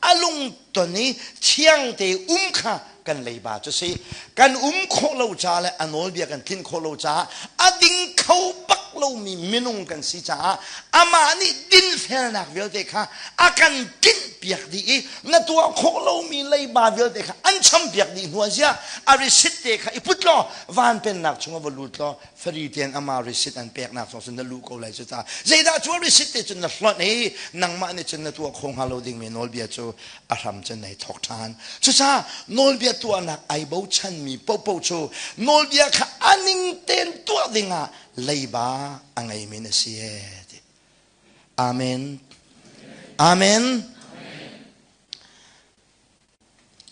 a lungton i thiang te um kha kan leiba cu si. Kan um khawh lo ca le a nawlbia kan tlinh khawh lo caah a ding kho bak lomi minung kan si caah amah nih dinfelnak vialte kha a kan tinhpiak dih i na tuah khawh lomi leiba vialte kha an champiak dih hnu zia a receipt te kha i put law van pennak chungah va lut law free tein ama receipt an peknak chung cun na luh ko lai cu ta. Zeidah cu receipt te cun na hlonh i nangmah nih cun na tuah kho hnga lo dingmi nawlbia cu a hram cun nei thawk ṭhan. Cucaah nawlbia tuahnak ai bochanmi paohpaoh cu nawlbia kha a ning tein tuah dingah leiba a ngeimi na si ee ti. Amen. Amen.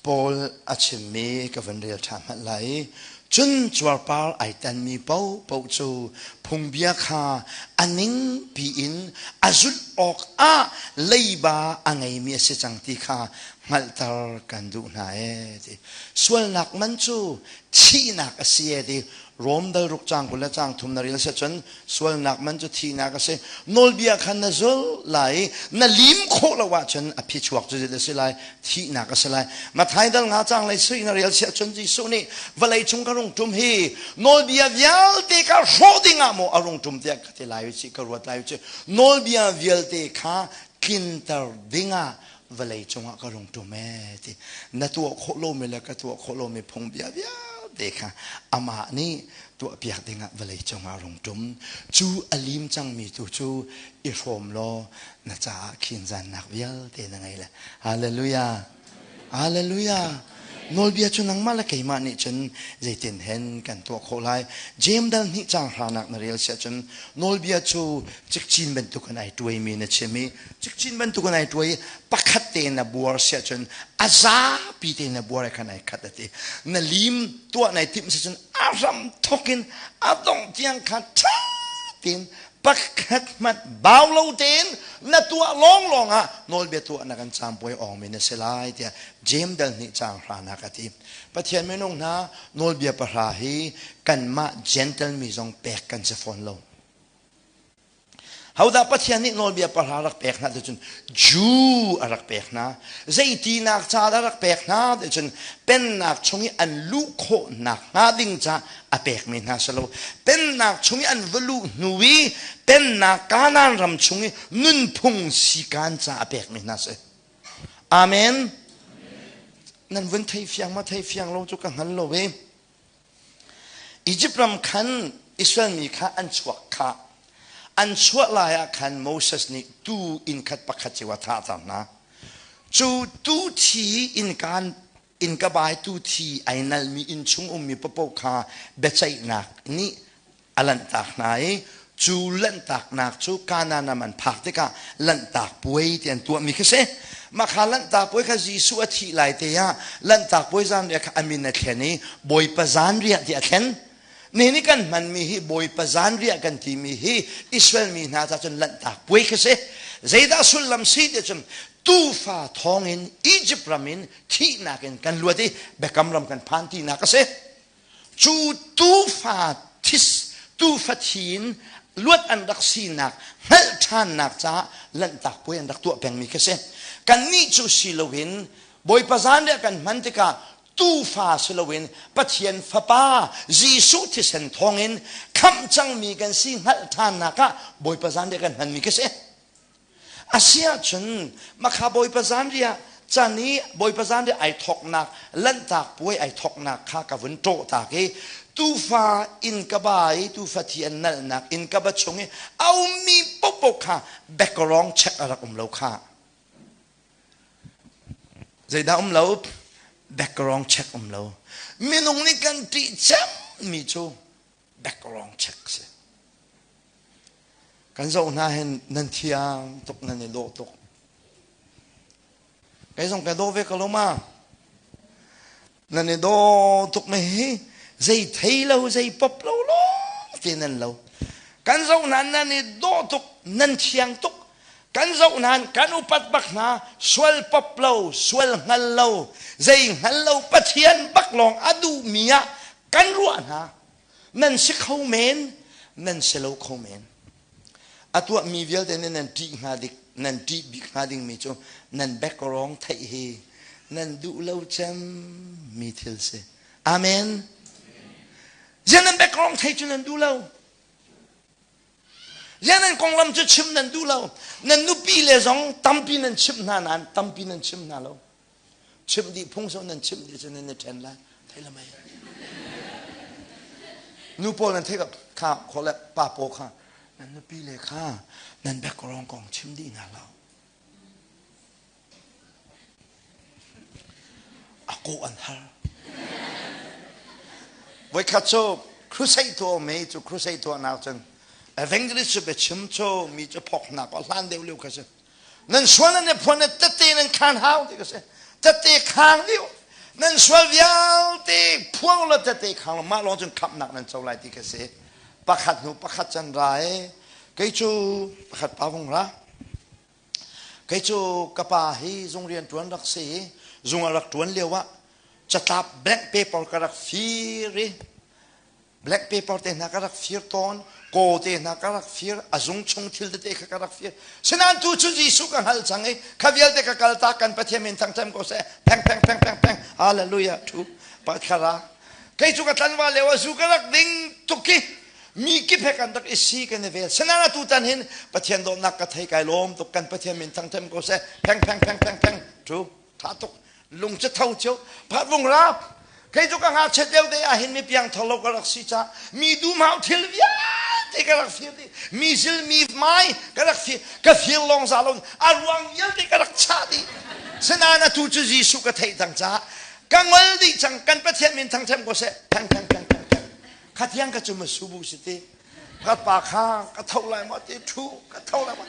Paul a chimmi ka van rel ṭhan hmanh lai. Cun cuarpar ai tanmi paohpaoh cu phungbia kha a ningpi in a zulh awkah leiba a ngeimi a si cang ti kha hngalhter kan duh hna ee ti. Sualnak man cu thihnak a si ee ti. Rom dal ruk caang 20 le caang 3 na rel si cun sualnak man cu thihnak a si. Nawlbia kha na zul lai i na lim khawh lo ahcun a phichuak cu zeidah a si lai? Thihnak a si lai. Matthai dal nga caang lei sui na rel si ahcun Jesuh nih vawlei cung ka rung ṭum hi nawlbia vialte kha hrawh dingah maw a rung ṭum tiah ka ti lai u cih ka ruat lai u cih. Nawlbia vialte kha tlinter dingah vawlei cungah ka rung ṭum ee ti. Na tuah khawh lomi le ka tuah khawh lomi phungbia vialte kha amah nih tuahpiak dingah vawlei cungah rung ṭum. Cu a lim cangmi tu cu i hrawm law na caah khinzannak vialte na ngei le. Hallelujah. Hallelujah. Nawlbia cu nangmah le keimah nih cun zeitin hen kan tuah khawh lai. Jeim dal hnih caang hranak na rel siah cun nawlbia cu cikcin bantuk in ai tuaimi na chim i cikcin bantuk in ai tuai i pakhat tein na buar siah cun a zapi tein na buar i khan ai khat a ti. Na lim tuah nai timh si cun a hram thok in a dongh tiang kha ṭha tein pakhat hmanh bau lo tein na tuah lawnglawng ah nawlbia tuah na kan caampuai awngmi na si lai tiah Jeim dal hnih caang hranak a ti. Pathian minung hna nawlbia 10 hi kanmah Gentle mi zong pek kan si fawn lo. Hodah Pathian nih nawlbia pahra rak pek hna ticun Jew a rak pek hna. Zeitinak ca dah rak pek hna ticun pennak chung i an luh khawhnak hnga ding ca a pekmi hna si lo. Pennak chung i an va luh hnu i pennak Kanaan ram chung i nunphung sikaan ca a pekmi hna si. Amen. Nan vun thei fiang ma thei fiang lo cu ka hngal lo ve. Izipt ram khan Israel mi kha an chuak kha an chuah lai ah khan Moses nih tuu inn khat pakhat cio a thahter hna. Cu tuu thi innkaan innka bai tuu thi ai nalmi inn chung ummi paohpaoh kha biaceihnak nih a lanhtak hna i cu lanhtaknak cu Kanaan ram an phak tikah lanhtak puai ti an tuahmi khi si. Mah kha lanhtak puai kha Jesuh a thih lai te ah lanhtak puai zanriah kha a min a thlen i Bawipa zanriah ti a thlen. Nihin i kan hmanmi hi Bawipa zanriah kan timi hi Israel mi hna ca cun lanhtak puai khi si. Zeidah sullam si ti cun tuufa thawngin Egypt ram in thihnak in kan luat i biakam ram kan phan tinak a si. Cu tuufa this tuufa thi in luat an rak sinak hngalh ṭhannak caah lanhtak puai an rak tuah pengmi khi si. Kannih cu si loin Bawipa zanriah kan hman tikah tuufa si loin Pathian Fapa Jesuh thisen thawngin khamh cangmi kan si hngalh ṭhannak ah Bawipa zanriah kan hmanmi khi si. Asiahcun makha Bawipa zanriah can i Bawipa zanriah ai thawknak lanhtak puai ai thawknak kha ka vun ṭawh tak i tuufa inn ka ba i tuufa thi an nalhnak inn ka ba chung i a ummi paohpaoh kha background check a rak um lo kha. Zeidah um lo? Background check um lo. Minung nih kan ṭih cemmi cu background check si. Kan zoh hna hin nan thiang tuk nan i dawh tuk. Kei zong ka daw ve ko lo ma. Nan i daw tuk me hi zei thei lo zei pop lo lo te nan lo. Kan zoh hna nan i dawh tuk nan thiang tuk. Kan zoh hna kan upat bak hna sual pop lo sual hngal lo zei hngal lo Pathian bak lawng a duhmi ah kan ruah hna. Nan si kho men, nan si lo kho men. A tuahmi vialte nih nan ṭih hnga dik, nan ṭih bik hnga dingmi cu nan background theih hi nan duh lo cem mi thil si. Amen. Ziah nan background theih cu nan duh lo. Ziah nan konglam cu chim nan duh lo. Nan nupi le zong tampi nan chimh hna nain tampi nan chim hna lo. Chimh dih phung so nan chimh dih cu nan i ṭhen lai. Thei la mei. Nu pawl nan theih kha khawle pa pawl kha nan nupi le kha nan background kong chim dih hna lo. A kawh an har. Voikhat cu crusade tuah me cu crusade tuah nak cun evangelist cu biachim cu mi cu phok nak hlan deuh lio kha si. Nan sual nan i phuan i tette nan khaan hau ti ka si. Tette khang dih nan sual vialte phuang lo tette khang lo mah lawng cun khamhnak nan co lai ti ka si. Pakhat hnu pakhat can ra i kei cu pakhat pa vung ra. Kei cu ka pa hi zung rian ṭuan rak si i zung a rak ṭuan lio ah catlap blank paper ka rak fir i Black paper te hna ka rak fir tawn, kaw te hna ka rak fir, a zung chung thil tete kha ka rak fir. Sinain tu cu Jesuh ka hngal cang i kha vialte ka kal tak kan Pathian min thangṭhat ko seh. Pheng pheng pheng pheng pheng. Hallelujah. Thu pa thlara. Kei cu ka tlanval lio ah zu ka rak ding tuk i mi kip he kan rak i si kan i vel. Sinain atu tan hin Pathian dawtnak ka thei kai lawm tuk kan Pathian min thangṭhat ko seh. Pheng pheng pheng pheng pheng. Thu tha tuk. Lung cu tho cio phat vung rap kei cu ka ngakchiat lio te ah hin mi piang thar lo ka rak si ca mi dumhau thil vialte ka rak fir dih mi zil mi mai ka rak fir ka fir lawng za lo a ruang vialte ka rak chah dih sinain atu cu Jesuh ka theih cang caah ka ngol dih cang kan Pathian min thangthem ko seh thang thang thang thang thang kha thiang ka cu ma subu si ti ka pa kha ka tho lai ma ti thu ka tho lai ma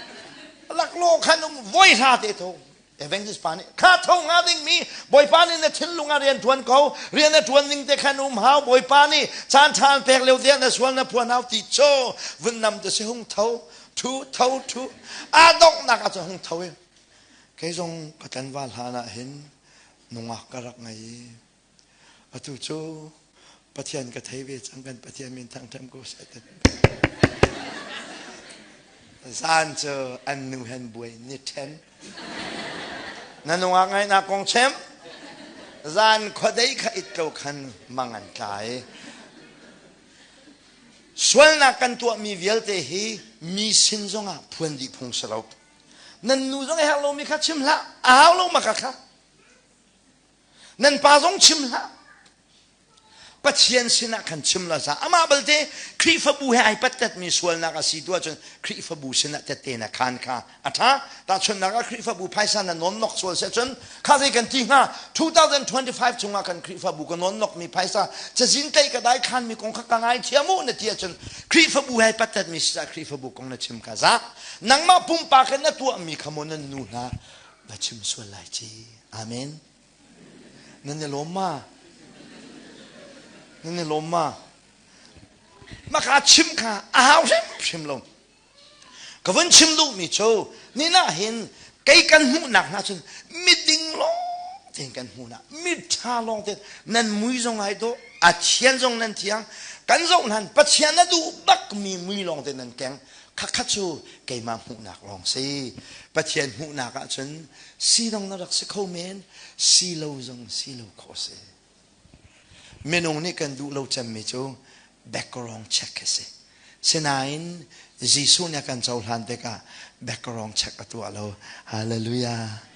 laklaw khan um voi hra te tho Evangelist pa nih kha tho nga dingmi Bawipa nih na thinlung ah rian ṭuan ko rian na ṭuan ning te khan um hau Bawipa nih caan ṭha an pek lio tiang na sual na phuan hau ti cho vun nam te si hung tho thu tho thu a donghnak ah cun hung tho i kei zong ka tlanval hlan ah hin nungak ka rak ngei i atu cu Pathian ka thei ve cang kan Pathian min thangṭhat ko seh. Zan cu an nu hen buai ni ṭhen. Na nungak ngaihnak kong chim. Zan khuadei kha it ko khan mang an tlai. Sualnak kan tuahmi vialte hi mi sin zongah phuan dih phung si lo. Nan nu zong a herh lomi kha chim hlah. A hau lo ma kha kha. Nan pa zong chim hlah. Pathian sinah khan chim la za. Amah balte Khrihfabu he ai pattatmi sualnak a si tu ahcun Khrihfabu sinah tette na khan kha a ṭha. Tahchunhnak ah Khrihfabu phaisa na nawnnok sual si ahcun kha zei kan ti hnga 2025 chungah kan Khrihfabu ka nawnnokmi phaisa cazin tlaih ka dai khanmi kong kha ka ngaithiam u na ti ahcun Khrihfabu he ai pattatmi si caah Khrihfabu kong na chim kha za. Nangmah pumpak in na tuahmi kha maw nan nu hna va chim sual lai ci. Amen. Nan i lawm ma? Nan i lawm ma? Maka chim kha a hau hrimhrim lo. Ka vun chim duhmi cu nina hin kei kan hmuhnak hna cun miding lawng tein kan hmuhnak miṭha lawng tein nan mui zong ai dawh a thian zong nan thiang kan zoh hlan Pathian a duh bakmi mui lawng te nan keng khakha cu keimah hmuhnak lawng si Pathian hmuhnak ahcun si dong na rak si kho men si lo zong si lo khawh si minung nih kan duh lo cemmi cu background check a si sinain Jesuh nih a kan cohlan tikah background check a tuah lo hallelujah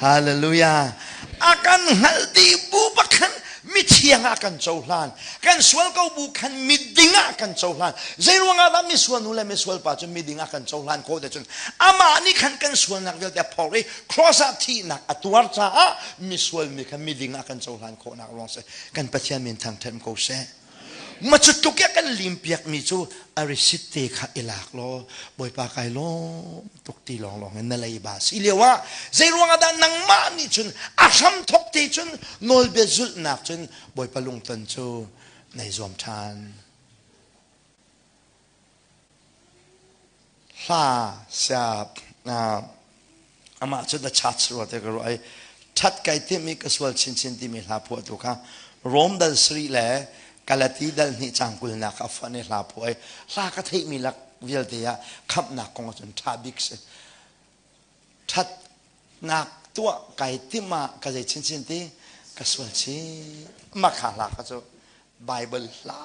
Hallelujah. A kan hngalh dih bu bakhan mithiang ah kan cohlan. Kan sual ko bu khan miding ah kan cohlan. Zei ruangah dah misual nu le misual pa cu miding ah kan cohlan khawh te cun amah nih khan kan sualnak vialte a phor i cross ah thihnak a tuar caah misual mi khan miding ah kan cohlan khawhnak ruang si. Kan Pathian min thangthat ko seh. Ma cu tuk ya kan lim piak mi cu a receipt te kha i lak law Bawipa kai lawm tuk ti lawng lawng in na leiba si lio ah zei ruang ah dah nangmah nih cun a hram thok te cun nawlbia zulhnak cun Bawipa lungton cu nei zuam ṭhan. Hla siap amah cu the church rua te ka ruah i that kai timi ka sual chinchin timi hla phuahtu kha Rom dal sri le Galati dal hnih cang kulnak a fonh i hla phuah i hla ka theihmi lak vialte ah khamhnak kong ahcun ṭha bik si ṭhatnak tuah kai tim ah ka zei chinchin ti ka sual chin mah kha hla kha cu Bible hla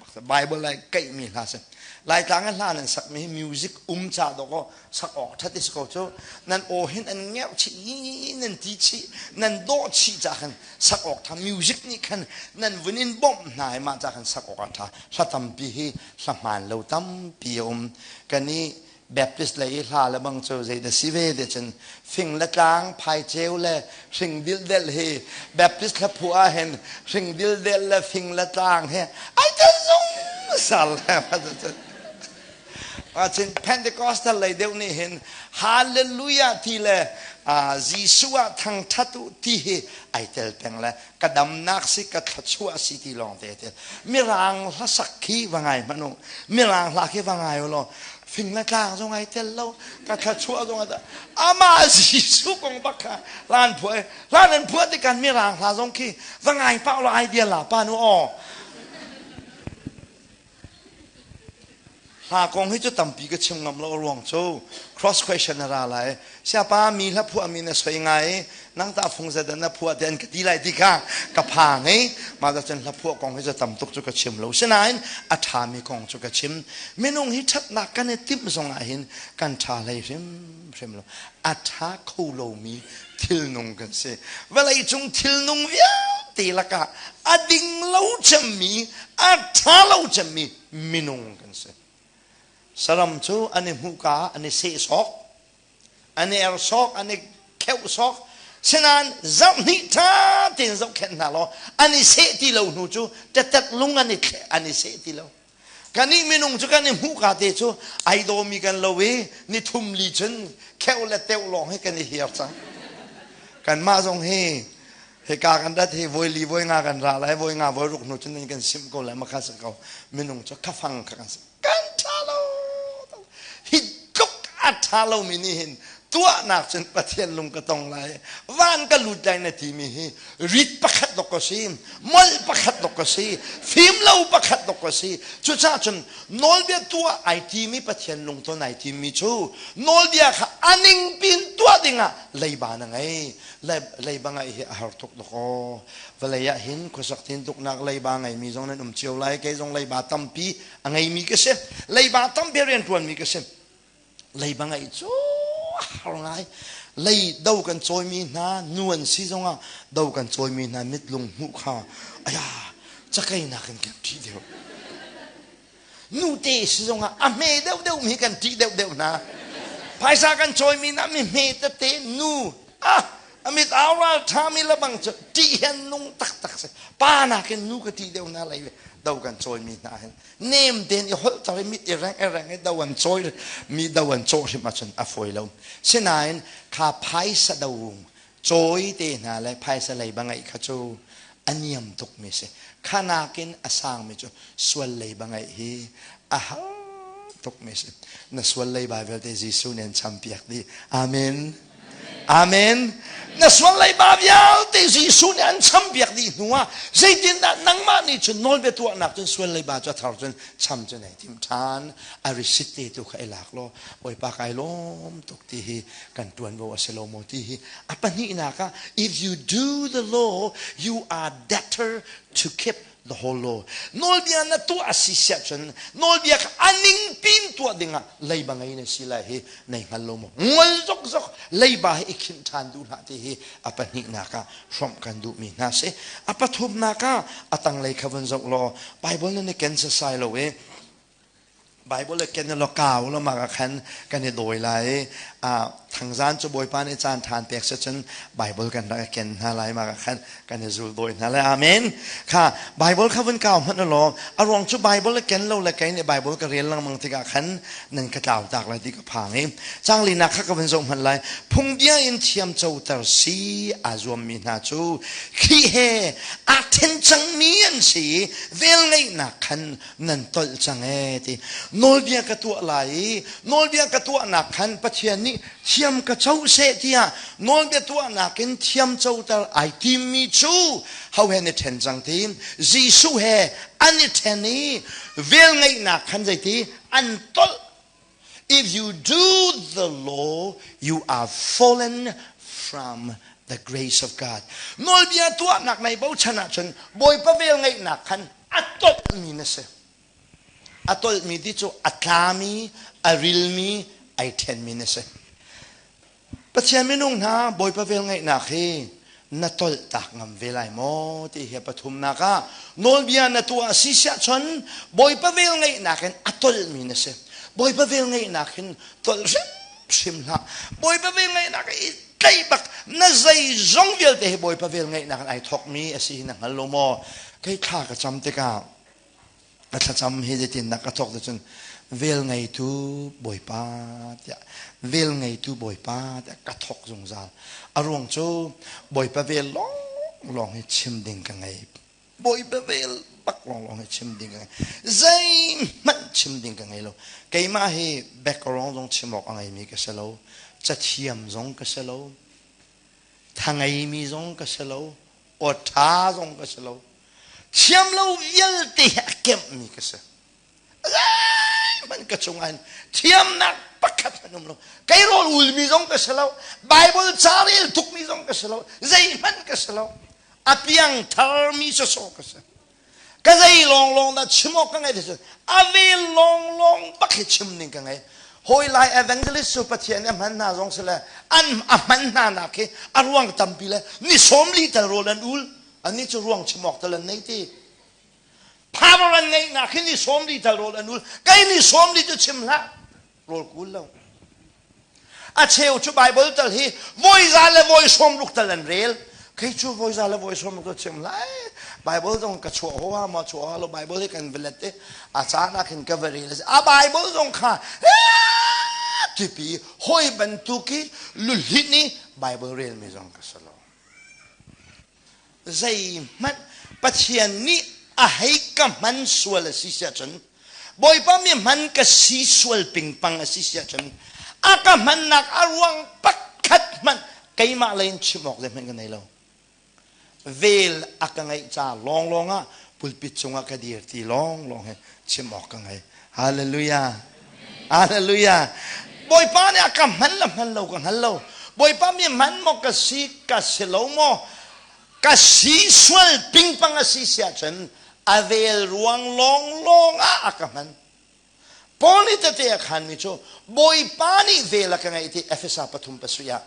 bak Bible lai kaihmi hla si Laitlang in hla nan sakmi hi music um ca dawk aw sak awk ṭhat is ko cu nan aw hin an ngerh chih nan ti chih nan dawh chih ca khan sak awk ṭha music nih khan nan vun in bawmh hna i mah ca khan sak awk a ṭha hla tampi hi hla hmaan lo tampi a um kan i Baptist lei i hla le bang cu zei da si ve te cun fing le tlang phaiceu le hring dildel hi Baptist hla phu ah hin hring dildel le fing le tlang hi ai tel zung sal Achin Pentecostal lei deuh nih hin Hallelujah ti le Jesuh ah thangthat u ti hi ai tel peng le ka damnak si ka thluachuah si ti lawng te te mirang hlasak khi va ngai hmanh u mirang hla khi va ngai u law fing le tlang zong ai tel lo ka thluachuah zong ai amah Jesuh kong bak kha hlan phuah hlan an phuah tikan mirang hla zong khi va ngai pah lo idea la pa nu aw Hla kong hi cu tampi ka chim ngam lo ruang cu cross question a ra lai. Siapa mi hla phuah mi na soi ngai nang ta fung zedan na phuah te an ka ti lai ti kha ka phang i mah cun hla phuah kong hi cu tam tuk cu ka chim lo. Sinain a ṭha mi kong cu ka chim. Minung hi ṭhatnak kan i timh zong ah hin kan ṭha hlei hrimhrim lo. A ṭha kho lomi thilnung kan si. Vawlei cung thilnung vialte lakah a ding lo cemmi, a ṭha lo cemmi minung kan si. Saram cu an i hmuhka an i sehsawk, an i ersawk, an i kheuhsawk. Sinain zarhhnih ṭha tein zohkhenh hna law an i seh ti lo hnu cu tetet lung an i an i seh ti lo. Kannih minung cu kan i hmuhka te cu ai dawmi kan lo i nithum li cun kheuh le teuh lawng hi kan i hiar cang. Kanmah zong hi hika kan rat hi voi li voi nga kan ra lai voi nga voi ruk hnu cun nan kan simh ko lai makha si ko minung cu khafang kha kan si kan ṭha lo hi tluk a ṭha lomi nih hin. Tuahnak cun Pathian lung ka tong lai, van ka lut lai na timi hi rit pakhat dok ka si, molh pakhat dok ka si, fim lo pakhat dok ka si. Cucaah cun nawlbia tuah ai timi Pathian lungton ai timi cu nawlbia kha a ning pin tuah dingah leiba na ngei. Leiba ngeih hi a har tuk dok aw. Vawlei ah hin khuasak tin tuknak leiba ngeimi zong nan um cio lai. Kei zong leiba tampi a ngeimi ka si. Leiba tampi rianṭuanmi ka si. Leiba ngeih cu har ngai. Lei do kan cawimi hna nu an si zongah do kan cawimi hna mitlung hmuh kha aya cakei nakin kan ṭih deuh. Nute si zongah a hme deuhdeuh mi kan ṭih deuhdeuh hna. Phaisa kan cawimi hna mi hme tete nu ah a mit au ral ṭhami lebang cu ṭih hian nung taktak si. Pa nakin nu ka ṭih deuh hna lei do kan cawimi hna hin nem tein i holh tar i mit i reng i reng i do an cawi mi do an cawh hrim ahcun a fawi lo. Sinain kha phaisa do cawi te hna le phaisa leiba ngeih kha cu a niam tukmi si. Kha nakin a sangmi cu sual leiba ngeih hi a har tukmi si. Na sual leiba vialte Jesuh nih an champiak dih. Amen. Amen. Na sual leiba vialte Jesuh nih an champiak dih hnu ah zeitindah nangmah nih cun nawlbia tuahnak cun sual leiba cu a thar cun cham cu nei tim ṭhan. A risit te tu kha i lak law Bawipa kai lawm tuk ti hi kan ṭuanvo a si lo maw ti hi a pahnihnak ah if you do the law you are debtor to keep the whole law. Nawlbia na tuah a si siah cun nawlbia kha a ning pin tuah dingah leiba ngei na si lai hi nei hngal lo maw? Ngol zokzok leiba hi i khinh ṭhan duh hlah ti hi a pahnihnak ah hrawmh kan duhmi hna si. A pathumnak ah a tanglei kha vun zoh law Bible nan i ken sasai lo i Bible le ken lo kau lo ma khan kan i dawi lai i thangzan cu Bawipa nih caan ṭhan pek se cun Bible kan rak ken hna lai ma khan kan i zul dawi hna lai. Amen. Kha Bible kha vun kau hmanh law a ruang cu Bible le ken lo le kei nih Bible ka rel lengmang tikah khan nan ka tlau tak lai ti ka phang i changlinak kha ka vun zoh hmanh lai. Phungbia in thiam coter si aa zuammi hna cu Khrih he aa then cangmi an si i velngeihnak khan nan tolh cang ee ti. Nawlbia ka tuah lai i nawlbia ka tuahnak khan Pathian nih thiam ka co seh tiah nawlbia tuahnak in thiam coter ai timmi cu ho he ni ṭhen cang ti. Jesuh he an i ṭhen i velngeihnak khan zeiti an tolh. If you do the law, you are fallen from the grace of God. Nawlbia tuahnak nei bochan ahcun Bawipa velngeihnak khan a tolhmi na si. A tolhmi ti cu a tlami, a rilmi, ai ṭhenmi na si. Pathian minung hna Bawipa velngeihnak hi na tolhtak ngam ve lai maw ti hi pathumnak ah nawlbia na tuah si siah cun Bawipa velngeihnak in a tolhmi na si. Bawipa velngeihnak hin tolh hrimhrim hlah. Bawipa velngeihnak i tlaih bak na zeizong vialte hi Bawipa velngeihnak in ai thawkmi a si hi na hngal lo maw? Kei thla ka cam tikah ka thlacam hi zeitindah ka thawk cun vel ngeitu Bawipa tiah vel ngeitu Bawipa tiah ka thawk zungzal. A ruang cu Bawipa vel lawnglawng hi chim ding ka ngei. Bawipa vel bak lawnglawng hi chim ding ka ngei. Zeihmanh chim ding ka ngei lo. Keimah hi background zong chim awk a ngeimi ka si lo. Cathiam zong ka si lo. Tha ngeimi zong ka si lo. Aw ṭha zong ka si lo. Thiam lo vialte hi a kemhmi ka si. Zeihmanh ka cungah hin thiamnak pakhat hmanh um lo. Kei rawl ulmi zong ka si lo. Bible ca rel tukmi zong ka si lo. Zeihmanh ka si lo. A piang tharmi sawsawh ka si. Ka zei lawnglawng dah chim awk ka ngei ti a vel lawnglawng bak hi chim ning ka ngei. Hawi lai evangelist cu Pathian nih a hman hna zong si le an a hman hna nak hi a ruang tampi le ni 40 tal rawl an ul. Annih cu ruang chim awk tal an nei ti. Power an ngeihnak hi ni 40 tal rawl an ul. Kei ni 40 cu chim hlah. Rawl kul lo. A cheu cu Bible tal hi voi za le voi sawm ruk tal an rel. Kei cu voi za le voi sawm ruk chim lai. Bible zong ka chuah hoa ma chuah lo Bible hi kan velet te a caan ah khin ka va rel. A Bible zong kha tipi hoi bantuki luhlin i Bible rel mi zong ka si lo. Zeihmanh Pathian nih a hei ka hman sual a si siah cun Bawipa mi hman ka si sual pingpang a si siah cun. A ka hmannak a ruang pakhat hmanh keimah lei in chim awk zeihmanh ka nei lo. Vel a ka ngeih ca lawnglawng ah pulpit cungah ka dir ti lawnglawng he chim awk ka ngei. Hallelujah. Hallelujah. Bawipa nih a ka hman le hman lo ka hngal lo. Bawipa mi hman maw ka si ka si lo maw ka si sual pingpang a si si ahcun a vel ruang lawnglawng ah a ka hman. Paul nih tete a khanmi cu Bawipa nih vel a ka ngeih ti Efesa pathum pasarih ah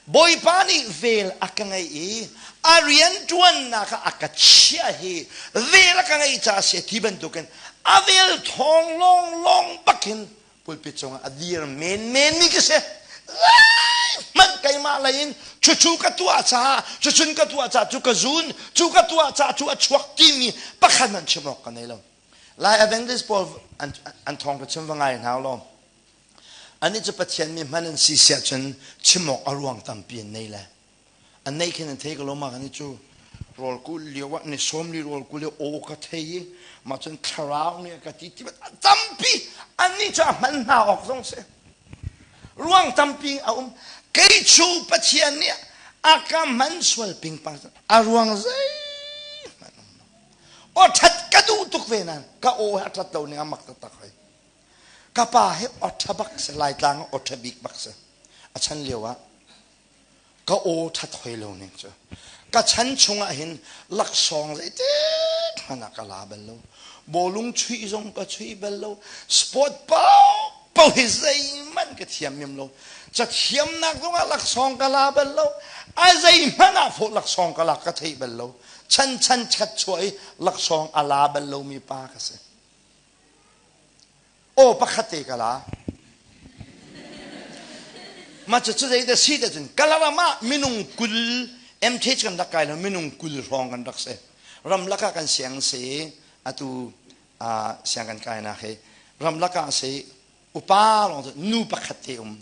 Bawipa nih vel a ka ngeih i a rianṭuannak ah a ka chiah hi vel a ka ngeih caah a si ti bantukin a vel thawng lawnglawng bakin pulpit cungah a dir menmen mi ka si. Zeihmanh keimah lei in cucu ka tuah caah cucun ka tuah caah cu ka zun cu ka tuah caah cu a chuak timi pakhat hmanh chim awk ka nei lo. Lai Adventist pawl an, an thawng ka chim va ngai hna law. Anih cu Pathian mi hman an si siah cun chim awk a ruang tampi an nei le. An nei khin an thei ko lo ma kan cu rawl kul lio ah ni sawm li rawl kul aw ka thei i mah cun thlarau nih ka ti ti tampi annih cu a hman hna awk zong si. Ruang tampi a um. Kei cu Pathian nih a ka hman sual pingpang a ruang zeihmanh um lo. Aw ṭhat ka duh tuk ve nain ka aw he a ṭhat lo ning a mak taktak hoi. Ka pa hi aw ṭha bak si, Laitlang ah aw ṭha bik bak si. A chan lio ah ka aw ṭhat hoi lo ning cu. Ka chan chung ah hin laksawng zeitik hmanh ah ka la bal lo. Bawlung chuih zong ka chuih bal lo. Sport paohpaoh hi zeihmanh ka thiam mim lo. Cathiamnak zong ah laksawng ka la bal lo. A zeihmanh ah fawh laksawng ka lak ka theih bal lo. Chan chan chat chuah i laksawng a la bal lomi pa ka si. Aw pakhat te ka la. Mah cu zei dah si dah cun Kalaram ah minung 20 MTH kan rak kai lo minung 20 hrawng kan rak si. Ramlak ah kan siang si atu siang kan kainak hi ramlak ah si upa lawng nu pakhat te um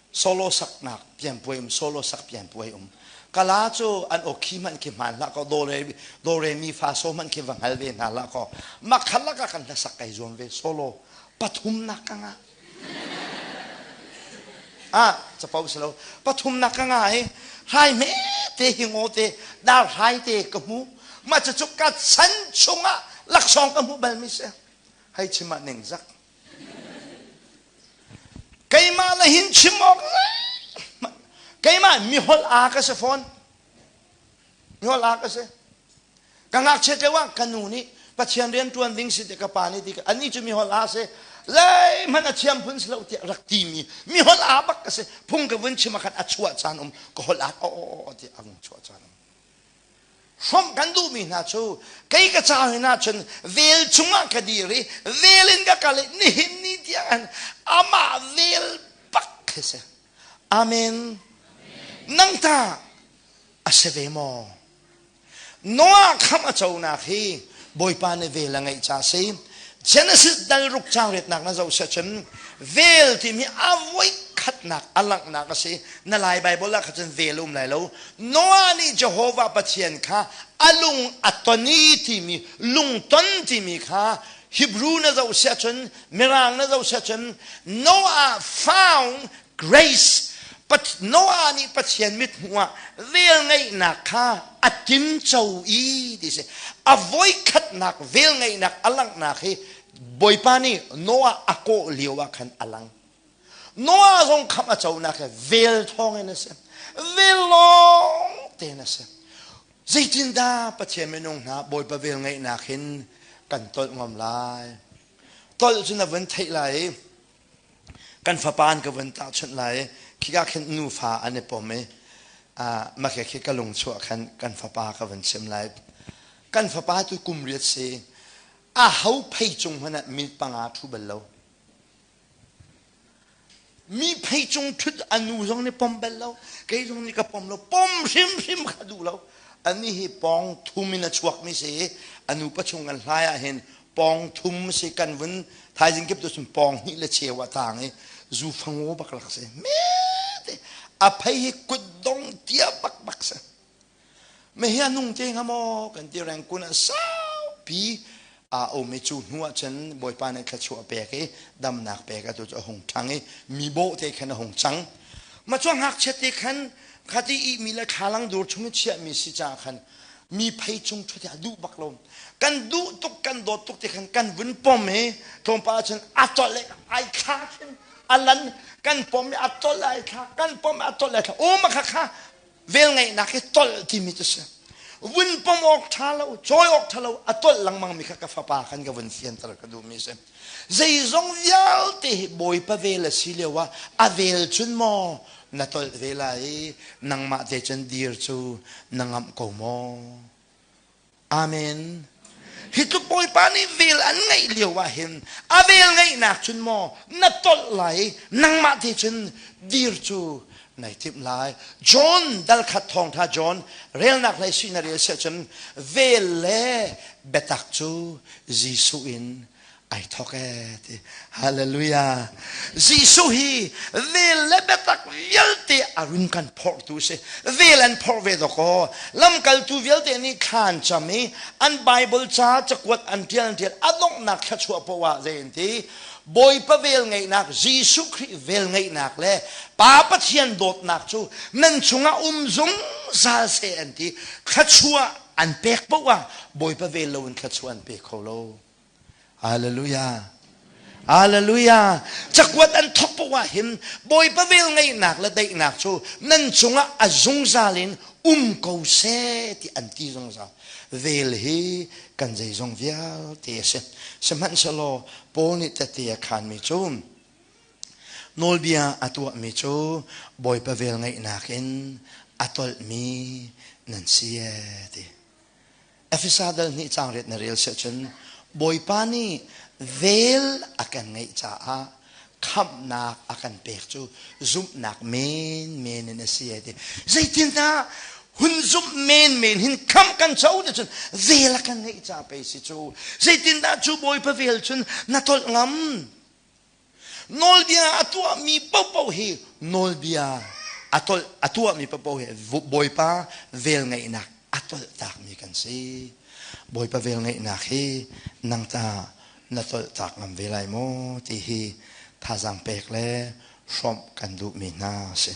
solo saknak pianpuai um solo sak pianpuai um kala cu an awkhi hmanh khi hmaan hlah kaw do re do re mi fa so hmanh khi va hngal ve hna hlah kaw makhat lakah kan hlasak kai zuam ve solo pathumnak ka ngah ah capo si lo pathumnak ka ngah i hrai hme te hi ngaw te dar hrai te ka hmu mah cucu ka chan chungah laksawng ka hmu bal mi si hei chim ah ningzak Keimah na hin chim awk keimah miholh aa ka si fawn. Miholh aa ka si. Ka ngakchiat lio ah ka nu nih Pathian rian ṭuan ding si ti ka pa nih ti anih cu miholh aa si. Zeihmanh a thiam phun si lo tiah rak timi miholh aa bak ka si. Phung ka vun chim ah khan a chuah caan um ka holh aa aw aw aw tiah a vung chuah caan um. Hrawmh kan duhmi hna cu kei ka ca hin ahcun vel chungah ka dir i vel in ka kal i nihin ni tiang amah vel bak khi si. Amen. Nang ta a si ve maw? Noah khamh a conak hi Bawipa nih vel a ngeih ca si. Genesis dal ruk caang riatnak na zoh siah cun vel timi a voi khatnak a langhnak a si. Na Lai Bible ah kha cun vel a um lai lo. Noah nih Jehovah Pathian kha a lung a ton i timi lungton timi kha Hebrew na zoh siah cun Mirang na zoh siah cun Noah found grace Noah nih Pathian mithmuh ah velngeihnak kha a tinco i ti si. A voikhatnak velngeihnak a langhnak hi Bawipa nih Noah a kawh lio ah khan a lang. Noah zong khamh a conak hi vel thawng in a si. Vel lawng tein a si. Zeitindah Pathian minung hna Bawipa velngeihnak hin kan tolh ngam lai? Tolh cu na vun theih lai i kan fapa an ka vun tahchunh lai i khika khin nufa an i pom i mah khi ka lung chuah khan kan fapa ka vun chim lai. Kan fapa tu kum riat si a ho phei cung hmanh ah minute panga ṭhu bal lo. Mi phei cung ṭhut a nu zong nih pom bal lo, kei zong nih ka pom lo, pom hrimhrim kha duh lo. Anih hi pawng thum in a chuakmi si i a nu pachung kan hlai ah hin pawng thum si kan vun thaizing kip tu cun pawng hnih le cheu a tang i zu fango bak rak si mete a phei hi kutdong tia bak bak si me hi a nung te hnga maw kan ti reng kun ah saupi. Aa um i cu hnu ah cun Bawipa nih thluachuah a pek i damnak pek atu cu a hung ṭhang i mi bawh te khan a hung cang. Mah cu ngakchia te khan khati ihmi le thlalang dur chung i chiahmi si caah khan mi phei cung ṭhut hi a duh bak lo. Kan duh tuk kan dawt tuk ti khan kan vun pom i tlawmpal ah cun a tolh i ai thla khin a lan kan pom i a tolh ai thla kan pom i a tolh ai thla o ma kha kha velngeihnak hi tolh timi cu si. Vun pom awk ṭha lo, cawi awk ṭha lo, a tolh lengmang mi kha ka fapa khan ka vun fianter ka duhmi si. Zeizong vialte hi Bawipa vel a si lio ah a vel cun maw na tolh ve lai i nangmah te cun dir cu na ngamh ko maw? Amen. Hi tluk Bawipa nih vel an ngeih lio ah hin a vel ngeihnak cun maw na tolh lai nangmah te cun dir cu nai timh lai. John dal khat thawngtha John relnak hlei si na rel siah cun vel le biatak cu Jesuh in ai thawk ee ti. Hallelujah. Jesuh hi vel le biatak vialte a run kan phorhtu si. Vel an phorh ve dawkaw. Lamkaltu vialte nih thla an cam i an Bible ca cakuat an ṭial an ṭial a donghnak thluachuah poah ah zei an ti? Bawipa vel ngeihnak Jesuh Khrih vel ngeihnak le Pa Pathian dawtnak cu nan chungah um zungzal seh an ti. Thluachuah an pek poah ah Bawipa vel loin thluachuah an pe kho lo. Hallelujah. Hallelujah. Cakuat an thok poah ah hin Bawipa vel ngeihnak le daihnak cu nan cungah a zungzal in um ko seh ti an ti zungzal. Vel hi kan zeizong vialte a si. Sihmanhsehlaw Paul nih tete a khanmi cu nawlbia a tuahmi cu Bawipa vel ngeihnak in a tolhmi nan si ee ti. Efesa dal hnih caang riat na rel siah cun Bawipa nih vel a kan ngeih caah khamhnak a kan pek cu zumhnak menmen in a si ai ti. Zeitindah hun zumh menmen hin khamh kan co ti cun vel a kan ngeih ca pei si cu. Zeitindah cu Bawipa vel cun na tolh ngam? Nawlbia a tuahmi paohpaoh hi nawlbia a tolh a tuahmi paohpaoh hi Bawipa velngeihnak a tolhtakmi kan si. Bawipa velngeihnak hi nang ta na tolhtak ngam ve lai maw ti hi thazaang pek le hrawmh kan duhmi hna a si.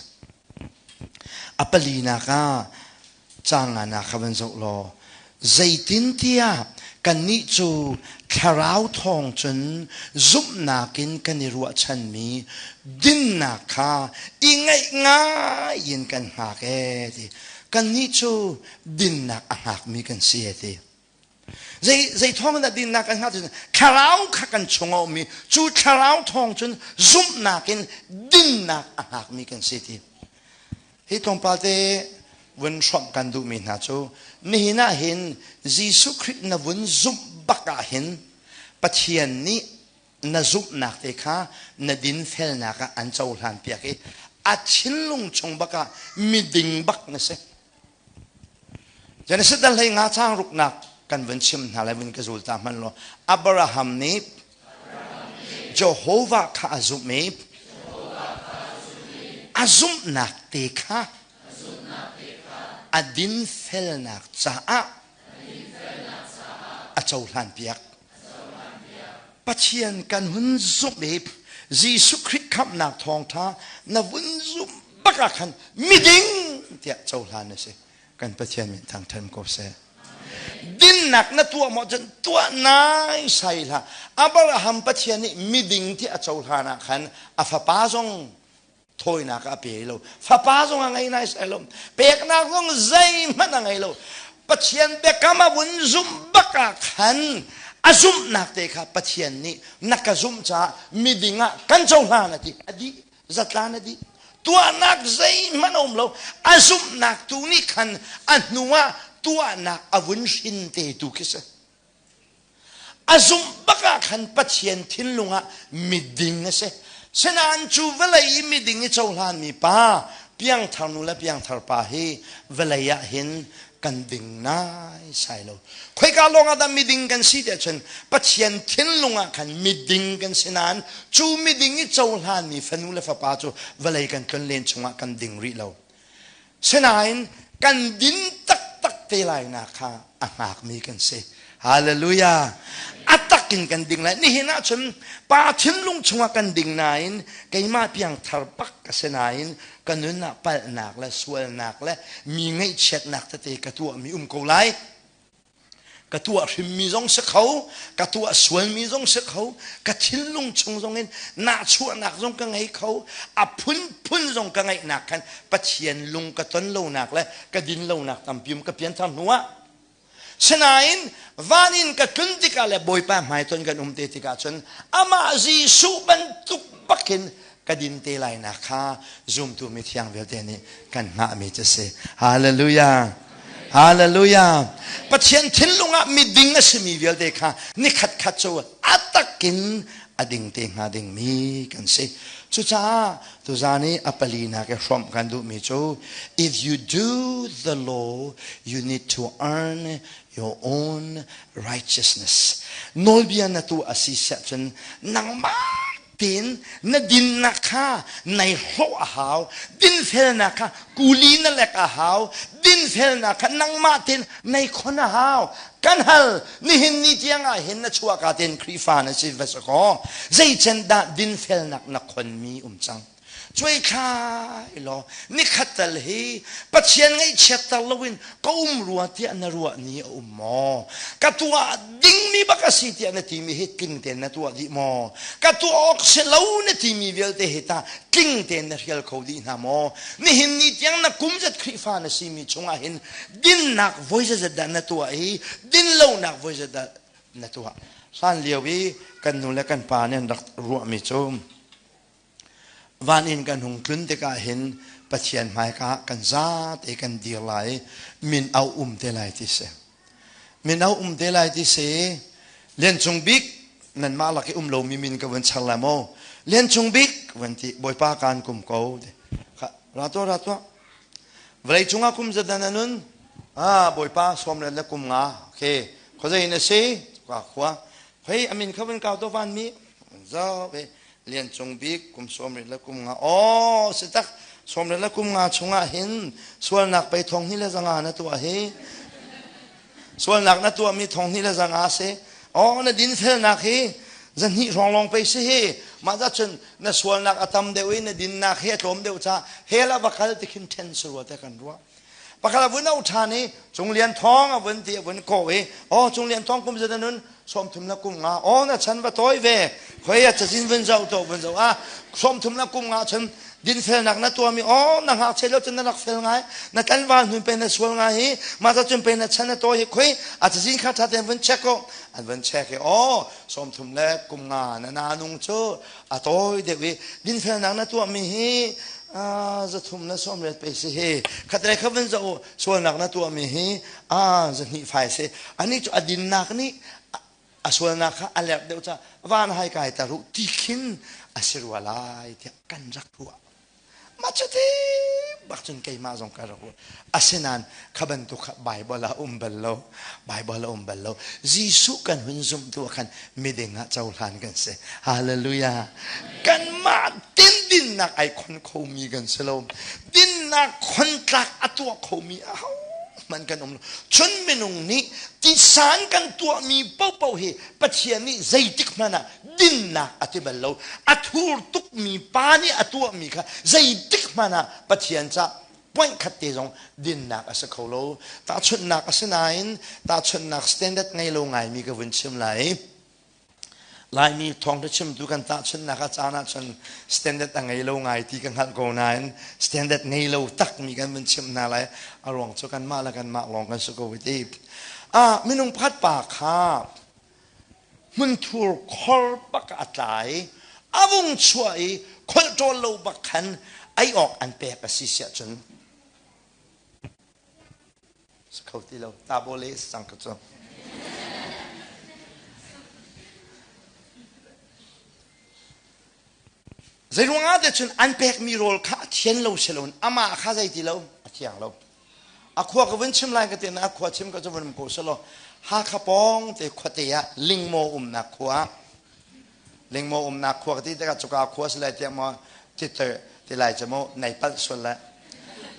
A palinak ah caang nganak kha van zoh law zeitintiah kannih cu thlarau thawng cun zumhnak in kan i ruahchanmi dinnak kha i ngaih ngai in kan hngak ee ti kannih cu dinnak a hngakmi kan si ee ti zei zei thawng in dah dinnak kan hngak ti thlarau kha kan chung a ummi cu thlarau thawng cun zumhnak in dinnak a hngakmi kan si ti Hi tlawmpal te vun hrawmh kan duhmi hna cu nihin ah hin Jesuh Khrih na vun zumh bak ah hin Pathian nih na zumhnak te kha na dinfelnak ah an cohlan piak i a thinlung chung bak ah miding bak na si. Genesis dal hlei nga chang ruknak kan vun chim hna lai vun ka zul ta hman law Abraham nih Jehovah kha a zumh i a zumhnak te kha a dinfelnak caah a cohlan piak. Pathian kan hun zumh i Jesuh Khrih khamhnak thawngṭha na vun zumh bak ah khan miding tiah cohlan na si. Kan Pathian min thangṭhat ko seh. Dinnak na tuah maw cun tuah nai sai hlah. Abraham Pathian nih miding ti a cohlan ah khan a fapa zong thawinak a pe lo. Fapa zong a ngei nai sai lo. Peknak zong zeihmanh a ngei lo. Pathian biakam a vun zumh bak ah khan a zumhnak te kha Pathian nih na ka zumh caah miding ah kan cohlan a ti. A dih. Zatlan a dih. Tuahnak zeihmanh a um lo. A zumhnak tu nih khan a hnu ah tuahnak a vun hrin te tu khi si. A zumh bak ah khan Pathian thinlung ah miding a si. Sinain cu vawlei i miding i cohlanmi pa, piangthar nu le piangthar pa hi vawlei ah hin kan ding naisai lo. Khoika lawng ah dah miding kan si tiah cun Pathian thinlung ah khan miding kan si nain cu miding i cohlanmi fanu le fapa cu vawlei kan tlonlen chungah kan ding rih lo. Sinain kan din taktak te lai nak kha a hngakmi kan si. Hallelujah. A takin kan ding lai. Nihin ahcun pa thinlung chungah kan ding nain keimah piangthar bak ka si nain ka nun ah palhnak le sualnak le mi ngaihchiatnak tete ka tuahmi um ko lai. Ka tuah hrimmi zong si kho, ka tuah sualmi zong si kho, ka thinlung chung zong in nahchuahnak zong ka ngei kho, a phunphun zong ka ngeihnak khan Pathian lung ka ton lonak le ka din lonak tampi um ka pianthar hnu ah Sinain van in ka tlun tikah le Bawipa hmaiton kan um te tikah cun amah Jesuh bantuk bakin ka din te lai nak kha zumtu mithiang vialte nih kan hngahmi cu si. Hallelujah. Hallelujah. Pathian thinlung ah miding a simi vialte kha nikhat khat cu a takin a ding te hnga dingmi kan si. Cucaah tuzan i a palinak i hrawmh kan duhmi cu if you do the law you need to earn your own righteousness. Nawlbia na tu a si siah cun nangmah tein na dinnak kha nai hlawh a hau dinfelnak kha kuli na lek a hau dinfelnak kha nangmah tein nai khon a hau kan hal nihin ni tiang ah hin na chuahka tein Khrihfa na si va si kaw zeicen dah dinfelnak na khonmi um cang cuai thlai law nikhat tal hi Pathian ngaihchiatter loin ka um rua tiah na ruah ni a um maw ka tuah dingmi bak a si tiah na timi hi tling tein na tuah dih maw ka tuah awk si lo na timi vialte hi ta tling tein na hrial kho dih hna maw nihin ni tiang na kum zat Khrihfa na simi chungah hin dinnak voi zat dah na tuah i dinlonak voi zat dah na tuah hlan lio i kan nu le kan pa nih an rak ruahmi cu van in kan hung tlun tikah hin Pathian hmaika kan zate kan dir lai min au um te lai ti si min au um te lai ti si Lian Cung Bik nanmah lak i um lomi min ka vun char lai maw Lian Cung Bik van ti Bawipa kaan kum ko ra tuah ra tuah Vawlei cungah kum zedan a nun? Ah, Bawipa sawm le kum nga. Okay. Khuazei na si? Ka khua. Hei, amin kha vun kau to van mi. Zo, ve. Lian Cung Bik kum sawm le kum nga. Oh, si tak. Sawm le kum nga chungah hin sualnak pei thong hi le zanga na tuah hi. Sualnak na tuahmi thong hnih le zanga si. Oh, na dinfelnak hi zahnih hrawng lawng pei si hi. Mah za cun na sualnak a tam deuh i na dinnak hi a tlawm deuh ca hell a va kal ti khin ṭhen si rua te kan ruah. Pakhat a vun au ṭhan i Cung Lian Thawng a vun ti a vun kawh i oh Cung Lian Thawng kum zat a nun 30 le kum nga oh na chan va tawi ve khoi a cazin vun zoh to vun zoh ah 30 le kum nga cun dinfelnak na tuahmi oh na ngakchia lio cun na rak fel ngai na tlanval hnun pe na sual ngai hi mah ca cun pe na chan na tawi hi khoi a cazin kha tha tein vun check ko an vun check i oh 30 le kum nga na na nung cu a tawi deuh i dinfelnak na tuahmi hi zathum na sawm riat pe si hi khatlei kha vun zoh sualnak na tuahmi hi zahnih fai si ani cu a dinnak nih a sualnak kha a lerh deuh ca van hai kai ta ruh ti khin a si rua lai tiah kan rak ruah mah cu ti bak cun keimah zong ka rak ruah asinain kha bantuk kha Bible ah um bal lo Bible ah um bal lo Jesuh kan hun zumh tu ah khan miding ah cohlan kan si hallelujah kanmah tin dinnak ai khon khomi kan si lo dinnak khontlak a tuah khomi aho hmanh kan um lo chun minung nih tisan kan tuahmi paohpaoh hi Pathian nih zeitik hmanh ah dinnak a ti bal lo a thur tukmi pa nih a tuahmi kha zeitik hmanh ah Pathian ca point khat te zong dinnak a si kho lo tahchunhnak a si nain tahchunhnak standard ngei lo ngaimi ka vun chim lai Laimi thawngṭha chimtu kan tahchunhnak a caan ahcun standard a ngei lo ngai ti ka hngalh ko nain standard ngei lo takmi kan vun chimh hna lai. A ruang cu kanmah le kanmah lawng kan si ko ti. Ah, minung pakhat pa kha hmunthur khor bak a tla i a vung chuah i kholh ṭawl lo bak khan ei awk an pek a si siah cun si kho ti lo tabole sang ka cu zei ruangah te cun an pekmi rawl kha a thian lo si loin amah kha zei ti lo a thiang lo a khua ka vun chim lai ka ti na a khua chim ka cu vun ko selaw Hakha pawng te khuate ah lingmaw umnak khua lingmaw umnak khua ka ti tikah cuka khua si lai tiah maw ti ti lai cu maw nei palh sual lai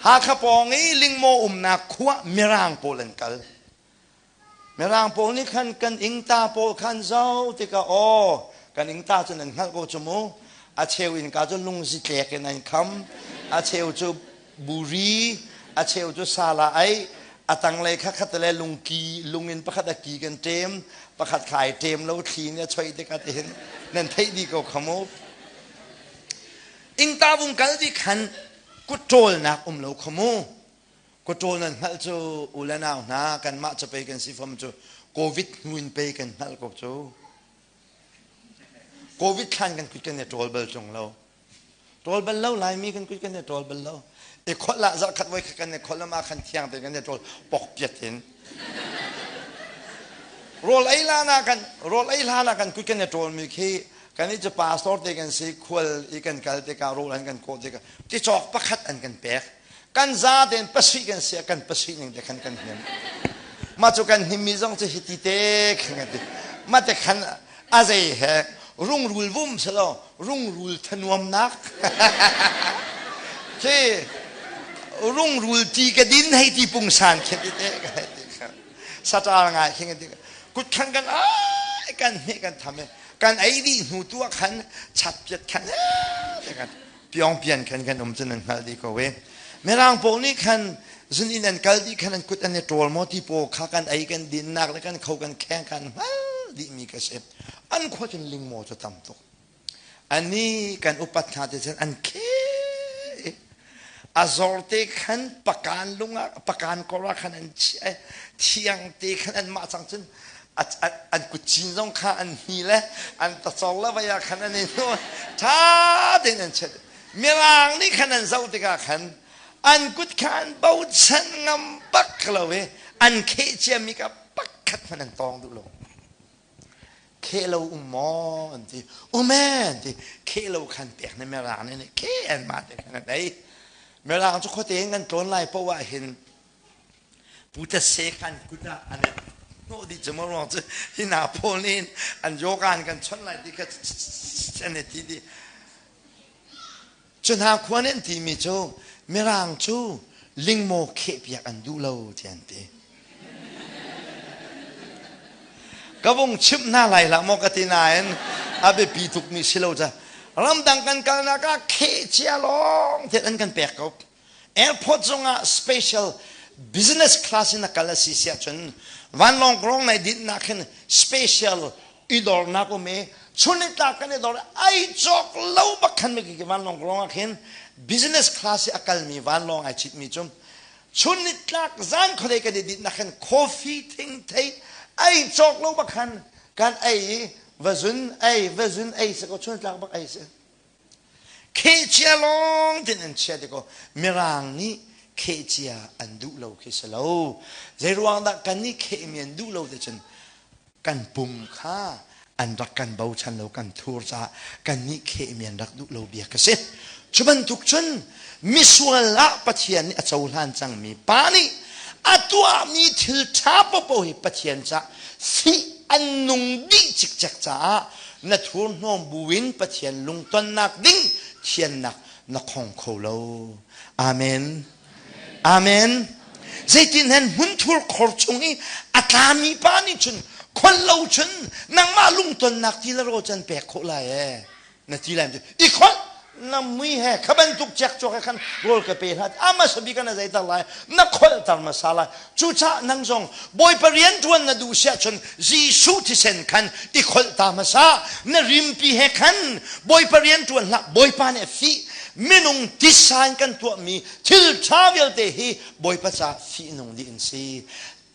Hakha pawng i lingmaw umnak khua mirang pawl an kal. Mirang pawl nih khan kan ingta pawl khan zoh tikah aw kan ingta cu nan hngalh ko cu mu. A cheu innka cu lungzi tlek in an kham. A cheu cu buri, a cheu cu sala ai, a tanglei kha khat le lungki lungin pakhat a ki kan ṭem, pakhat kha ai ṭem lo thli nih a choih tikah tihin nan theih dih ko kha mu. Ingta vung kal dih khan kut ṭawlnak um lo kha mu. Kawṭawl nan hngalh cu u le nau hna kanmah cu pei kan si fom cu COVID hnu in pei kan hngalh ko cu. COVID thlan kan kut kan i ṭawl bal ṭung lo. Ṭawl bal lo Laimi kan kut kan i ṭawl bal lo. I kholh ah zarh khat voi khat kan i kholh ah khan thiang tein kan i ṭawl pok piat in. Rawl ei hlan ah kan rawl ei hlan ah kan kut kan i ṭawl mi khi kan i cu pastor te kan si khual i kan kal tikah rawl an kan kawh tikah ticawk pakhat an kan pek. Kan za tein pasih kan si kan pasih ning te khan kan hnim. Mah cu kan hnim mi zong cu hiti te khan kan ti. Mah te khan a zei he rungrul vum selo rungrul thanuamnak khi rungrul ti ka din hei ti pungsan khi ti te ka hei ti khan satar ngai khi ti kut khan kan ai kan hne kan tham kan ei dih hnu tu ah khan chat piat khan kan piongpian khan kan um cu nan hngalh dih ko e. Mirang pawl nih khan zun inn an kal dih khan an kut an i ṭawl maw ti pawl kha kan ei kan dinnak le kan kho kan kheng kan hngal dihmi ka si. An khua cun lingmaw cu tam tuk. Ani kan upat hna te cun an khe a zor te khan pakan lung ah pakan kor ah khan an chiah thiang te khan an mah cang cun an kutcin zong kha an hni le an tacor le vai ah khan an i hnu ṭha tein an chet mirang nih khan an zoh tikah khan an kut kha an bochan ngam bak lo i an kheh ciami kha pakhat hmanh an tawng duh lo kheh lo um maw an ti um e an ti kheh lo khan pek na mirang nih nih kheh an mah te khan an ei mirang cu khuate in kan tlawn lai poah ah hin Putase kan kut ah an hnawh dih cu maw ruang cu hi hna pawl nih an yoga an kan chawnh lai ti kha an i ti dih. Cu hna khua nih an timi cu Mirang cu lingmaw khehpiak an duh lo ti an ti. Ka vung chimh hna lai hlah maw ka ti nain a biapi tukmi si lo ca ramdang kan kalnak ah kheh cia lawng te an kan pek ko. Airport zongah special business class in a kal a si siah cun vanlawng rong nai dinhnak hin special i dornak um i chunitlak kan i dor ai cawk lo bak khan mi vanlawng rong ah khin business class i a kalmi vanlawng ai chitmi cu chunitlak zan khuadei kan i dinhnak khan coffee thingthei ai cawk lo bak khan kan ei i vazun ei vazun ei se ko chunitlak bak ei se Khehcia lawng tin an chia ti ko. Mirang nih khehcia an duh lo khi si lo. Zeiruang dah kan nih khehmi an duh lo ti cun kan pum kha an rak kan bochan lo kan thur caah kan nih khehmi an rak duh lo bia ka si. Cu bantuk cun misual ah Pathian nih a cohlan cangmi pa nih a tuahmi thil ṭha paohpaoh hi Pathian cah fih an nung dih cikcek caah na thurhnawm buin Pathian lungtonnak ding thiannak na khong kho lo. Amen. Amen. Zeitin hen hmunthur khor chung i a tlami pa nih cun khon lo cun nangmah lungtonnak ti le rawl can pek khawh lai ee. Na ti lai i khon na mui he kha bantuk cek cawk he khan rawl ka pe hlah ama sabi kan zeitar lai na kholh tar hmasa lai cucaah nang zong bawipa rian ṭuan na duh siah cun Jesuh thisen khan i kholh ta hmasa na rimpi he khan bawipa rian ṭuan hlah bawipa nih a fih minung tisa in kan tuahmi thil ṭha vialte hi bawipa ca fihnung dih an si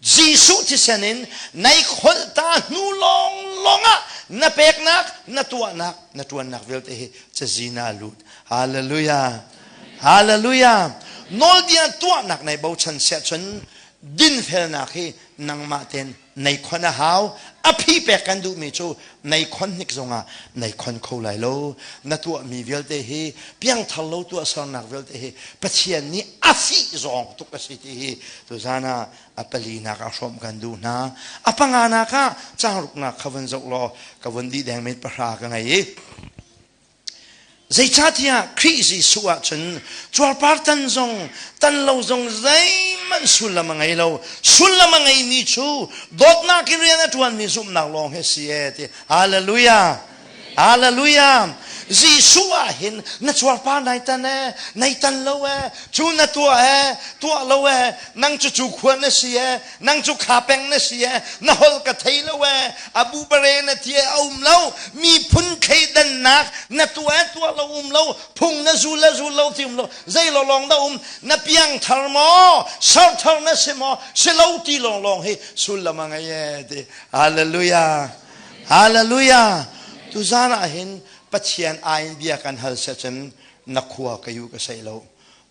Jesuh thisen in nai kholh ta hnu lawnglawng ah na peknak, na tuahnak, na ṭuannak vialte hi cazin ah lut. Hallelujah. Hallelujah. Nawlbia tuahnak nai bochan siah cun dinfelnak hi nangmah ten nei khon a hau. A phi pek kan duhmi cu nei khon hnik zongah nei khon kho lai lo. Na tuahmi vialte hi piangthar lo tuahsernak vialte hi Pathian nih a fih zawng tuk a si ti hi tuzan ah a palinak ah hrawmh kan duh hna. A panganak ah caangruknak kha vun zoh law ka vun dih deng mit pahra ka ngei i. Zeicahtiah Khrih Jesuh ah cun cuarpar tan zong tan lo zong zeihmanh sullam a ngei lo. Sullam a ngeimi cu dawtnak in rian a ṭuanmi zumhnak lawng hi a si ee ti. Hallelujah! Hallelujah! Jesuh ah hin na cuarpar nai tan ee, nai tan lo ee, cu na tuah ee, tuah lo ee, nang cu cu khua na si ee, nang cu kha peng na si ee, na holh ka thei lo ee, abu bare na ti ee, a um lo, miphun thleidannak na tuah ee, tuah lo um lo, phung na zul le zul lo ti um lo, zei lo lawng dah um, na piang thar maw, ser thar na si maw, si lo ti lawng lawng hi sullam a ngei ee ti. Hallelujah. Hallelujah! Tuzan ah hin Pathian ai in bia kan hal seh cun na khua ka yu ka sei lo,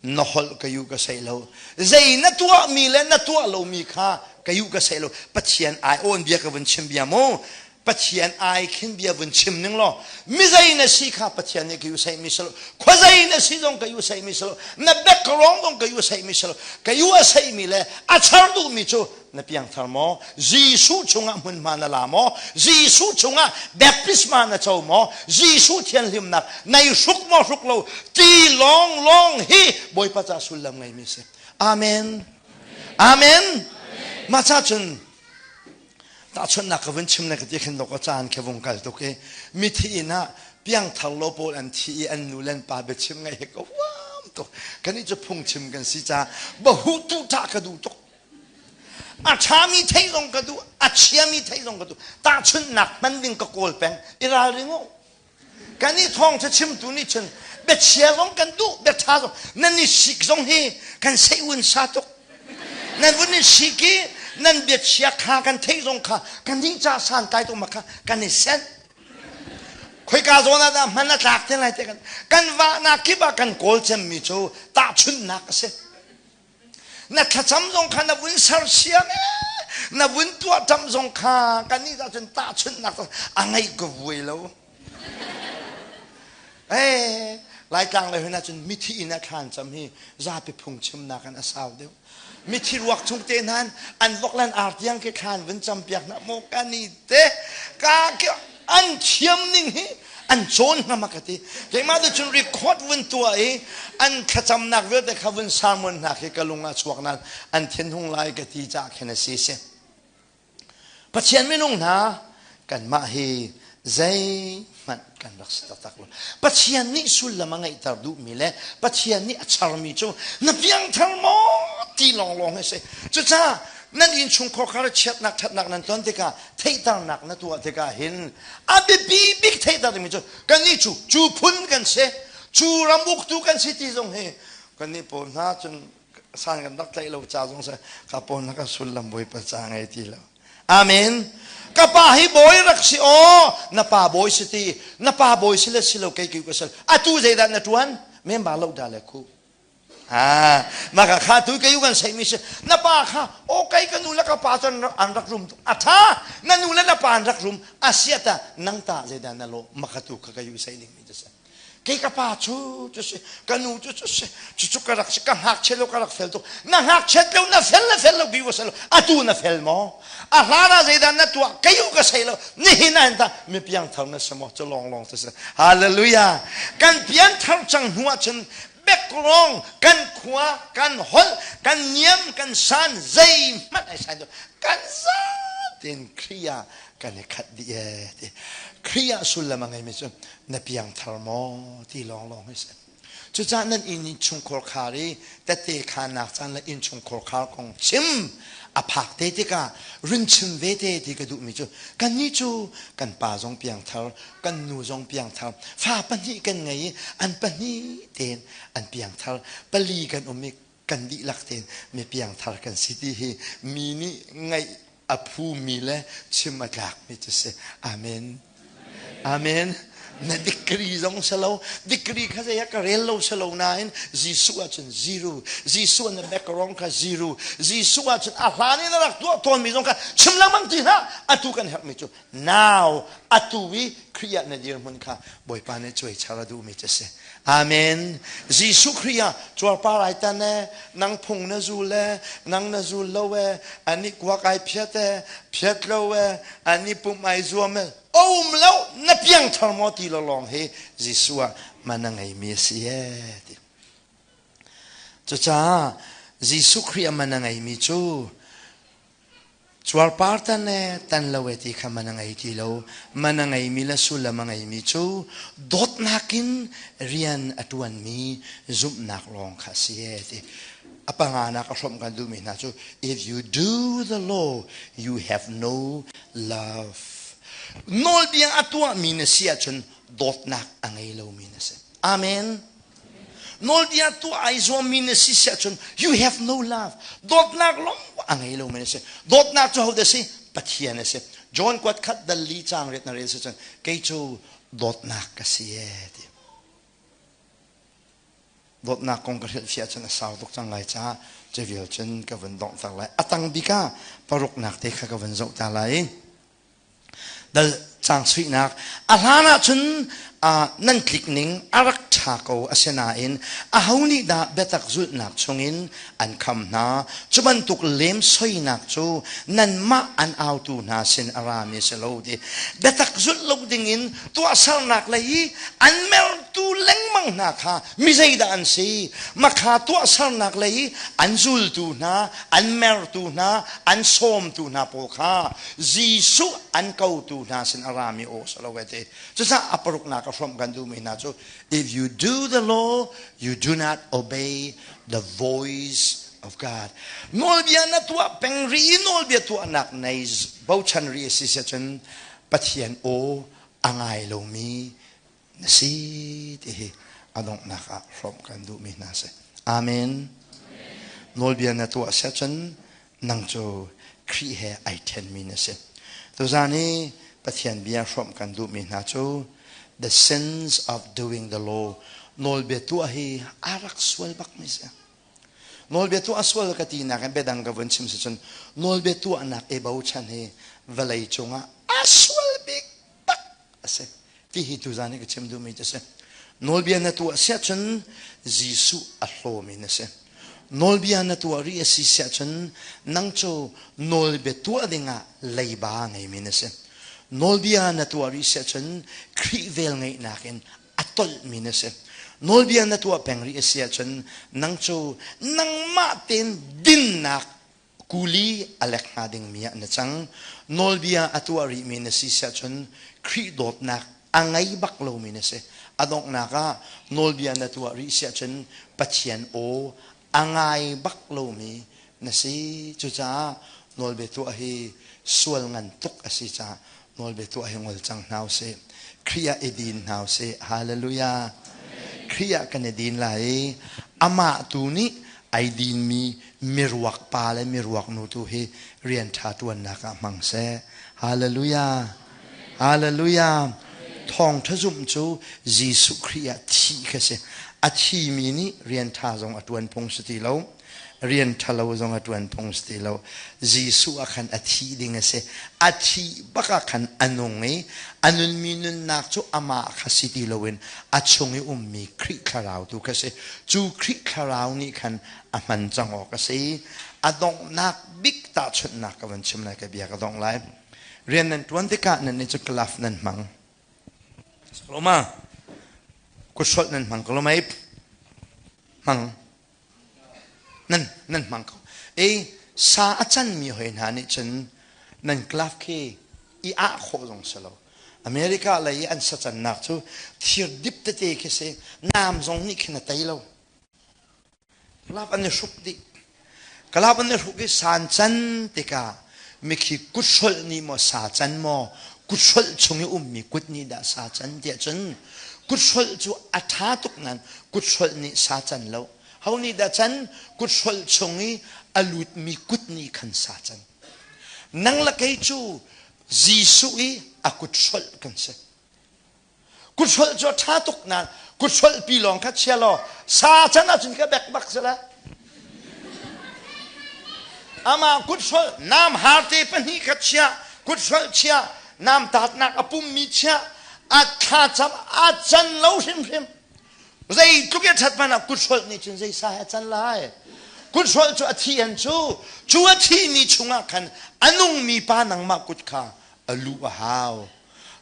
na holh ka yu ka sei lo, zei na tuahmi le na tuah lomi kha ka yu ka sei lo. Pathian ai awn bia ka vun chim bia mu. Pathian ai khin bia vun chim ning law mi zei na si kha Pathian nih ka yu sei mi selo khua zei na si zong ka yu sei mi selo na background zong ka yu sei mi selo ka yu a sei mi le a char duh mi cu na piangthar maw? Jesuh chungah hmunhma na la maw? Jesuh chungah baptisma na co maw? Jesuh thianhlimnak nai hruk maw hruk lo? Ti lawng lawng hi Bawipa ca sullam ngeimi si. Amen. Amen. Mah ca cun tahchunhnak ka vun chim le ka ti khin dok caan khi vung kal tuk i mithi inn ah piangthar lo pawl an thi i an nu le an pa biachim ngaih he ka huam tuk kan i cu phungchim kan si ca bahu tu tah ka duh tuk A ṭhami theih zong ka duh, a chiami theih zong ka duh. Tahchunhnak hman ding ka kawl peng. I ralring u. Kan i thawngṭha chimtu nih cun biachia zong kan duh, biaṭha zong. Nan i sik zong hi kan seih un sa tuk. Nan vun i sik i nan biachia kha kan theih zong kha kan nih ca santlai tuk ma kha kan i senh. Khoika zawn ah dah hman a tlak te lai te kan kan vahnak kip ah kan kawl cemmi cu tahchunhnak a si. Na thlacam zong kha na vun sersiam ee, na vun tuahṭam zong kha kannih dah cun tahchunhnak a ngeih ka vuai lo. Ee, Laitlang lei hon ahcun mithi inn ah thla an cam hi zapi phungchimnak in a sau deuh. Mithi ruak chung te hna an vok le an ar tiang khi thla an vun campiak hna maw kan i te ka ki an thiam ning hi an cawn hnga ma ka ti keimah tu cun record vun tuah i an thlacamnak vialte kha vun sermon hna khi ka lung ah chuak nain an thinhung lai ka ti caah khin a si si Pathian minung hna kanmah hi zeihmanh kan rak si taktak lo Pathian nih sullam a ngeihter duhmi le Pathian nih a charmi cu na piangthar maw ti lawnglawng hi si cucaah nan innchungkhar kha chiatnak ṭhatnak nan ton tikah theihternak na tuah tikah hin a biapi bik theihter dingmi cu kannih cu cu phun kan si cu ram uktu kan si ti zong hi kannih pawl hna cun san kan rak tlaih lo ca zong si ka pawl na ka sullam bawipa ca ngei ti lo amen ka pa hi bawi rak si aw na pa bawi si ti na pa bawi si le si lo kei kei ka sal atu zeidah na tuan memba lo da le khu Ah, maka kha tu kei kan sei mi si na pa kha o kai ka nu le ka pa cun an rak rum a tha na nu le na pa an rak rum a siata nang ta zeidah na lo maka tu kha ka yu sei ding mi cu si kei ka pa cu cu si ka nu cu cu si cu cu ka rak si ka ngakchia lo ka rak fel tuk na ngakchiat lo na fel na fel lo bi wa lo atu na fel maw a hlan ah zeidah na tuah kei u ka sei lo nihin ah ta mi piangthar na si maw cu lawng lawng cu si hallelujah kan pianthar cang hnu ah cun background kan khua kan holh kan niam kan san zeihmanh ai san kan zatin Khrih ah kan i khat dih ee ti Khrih ah sullam a ngeimi cu na piangthar maw ti lawnglawng hi si cucaah nan inn chungkhar khar i tette khanak caan le inn chungkhar khar kong chim a phak te tikah rin chim ve te ti ka duhmi cu kannih cu kan pa zong piangthar kan nu zong piangthar fa pahnih kan ngei i an pahnih tein an piangthar pali kan um i kan dihlak tein mi piangthar kan si ti hi mi nih ngaih a phumi le chim a tlakmi cu si amen amen na degree zong si lo degree kha zei ah ka rel lo si lo nain Jesuh ahcun zero Jesuh na background kha zero Jesuh ahcun a hlan in a rak tuah tawnmi zong kha chim lengmang ti hlah atu kan herhmi cu Now atu i Khrih ah na dirhmun kha Bawipa nih cuaichar a duhmi cu a si. Amen. Jesuh Khrih ah cuarpar ai tan e, nang phung na zul e, nang na zul lo e, ani kuak ai phiat e, phiat lo e, ani pum ai zuam e, um lo na piangthar maw ti lo lawng hi Jesuh ah Man a ngeimi a si ee ti. Cucaah Jesuh Khrih a man a ngeimi cu cuarpar tan le tan lo e ti kha man a ngei ti lo. Man a ngeimi le sullam a ngeimi cu dawtnak in rian a ṭuanmi zumhnak lawng kha a si e ti. A panganak a hrawmh kan duhmi hna cu if you do the law, you have no love. Nawlbia a tuahmi na si ahcun dawtnak a ngei lomi na si. Amen. Nawlbia tuah ai zuammi na si si ahcun you have no love. Dawtnak lawng a ngei lomi na si. Dawtnak cu hodah si? Pathian a si. John kuat khat dal li caang riat na rel si cun kei cu dawtnak ka si ee ti. Dawtnak kong ka hrilhfiah cun a sau tuk cang lai caah cu vial cun ka vun donghter lai. A tang bik ah paruknak te kha ka vun zoh ta lai. Dal caang suihnak a hlan ahcun nan tlik ning a rak ṭha ko asinain aho nih dah biatak zulhnak chungin an kham hna cu bantuk lemsoinak cu nanmah an autu hna sin a rami a si lo ti biatak zulh lo dingin tuahsernak lei i an mertu lengmang hna kha mi zeidah an si makha tuahsernak lei i an zultu hna an mertu hna an sawmtu hna pawl kha Jesuh an kotu hna sin a rami aw si lo ti. Cucaah a paruknak a hrawmh kan duhmi hna cu if you do the law, you do not obey the voice of God. Nawlbia na tuah peng ri i nawlbia tuahnak nei bochan ri a si cun Pathian aw a ngai lomi na si ti hi a donghnak ah hrawmh kan duhmi hna si. Amen. Nawlbia na tuah si ahcun nang cu Khrih he ai ṭhenmi na si. Tuzaan i Pathian bia hrawmh kan duhmi hna cu the sins of doing the law nawlbia tuah hi a rak sual bakmi si. Nawlbia tuah sual ka tinak in biadang ka vun chim si cun nawlbia tuahnak i bochan hi vawlei cungah a sual bik tak a si. Ti hi tuzaan i ka chim duhmi cu si. Nawlbia na tuah siah cun Jesuh a hlawmi na si. Nawlbia na tuah rih a si siah cun nang cu nawlbia tuah dingah leiba ngeimi na si. Nawlbia na tuah rih siah cun Khrih vel ngeihnak in a tolhmi na si. Nawlbia na tuah peng rih a si ahcun nang cu nangmah tein dinnak kuli a lek hnga dingmi ah na cang. Nawlbia a tuah rihmi na si siah cun Khrih dawtnak a ngei bak lomi na si. A donghnak ah nawlbia na tuah rih siah cun Pathian aw a ngai bak lomi na si. Cucaah nawlbia tuah hi sual ngan tuk a si caah nawlbia tuah hi ngol cang hna usih. Khrih ah i din hna usih. Hallelujah. Khrih ah kan i din lai i amah tu nih ai dinmi miruak pa le miruak nu tu hi rian ṭha ṭuannak ah hmang seh. Hallelujah. Hallelujah. Thawngṭha zumh cu Jesuh Khrih ah thih kha si. A thimi nih rian ṭha zong a ṭuan phung si ti lo. Rian ṭhalo zong a ṭuan phung si ti lo. Jesuh ah khan a thi ding a si. A thih bak ah khan a nung i a nunmi nunnak cu amah kha si ti loin a chung i ummi Khrih Thlarau tu kha si. Cu Khrih Thlarau nih khan a hman cang awk a si. A donghnak bik tahchunhnak ka van chim lai ka bia ka dongh lai. Rian nan ṭuan tikah nan nih cu glove nan hmang. Saloma, kuthrolh nan hmang ko lo mei? Hmang. Nan nan hmang ko. E sa a canmi hoi hna nih cun nan glove khi i ah khawh zong si lo. America lei i an sacannak cu thir dip tete khi si naam zong nih khin a tei lo. Glove an i hruk dih. Glove an i hruk i san can tikah mikhi kuthrolh nih maw sa can maw kuthrolh chung i ummi kut nih dah sa can tiah cun kuthrolh cu a ṭha tuk nain kuthrolh nih sa can lo ho nih dah can kuthrolh chung i a lutmi kut nih khan sa can nang le kei cu Jesuh i a kuthrolh kan si Kuthrolh cu a ṭha tuk nain kuthrolh pi lawng kha chia law sa can ahcun ka bek bak si la. Amah kuthrolh nam harte pahnih kha chia, kuthrolh chia, nam tatnak a pummi chia, a thlacam a can lo hrimhrim. Zeitluk i a ṭhat hmanh ah kuthrolh nih cun zei sa he a can lai. Kuthrolh cu a thi an cu, cu a thimi chungah khan a nungmi pa nangmah kut kha a luh a hau.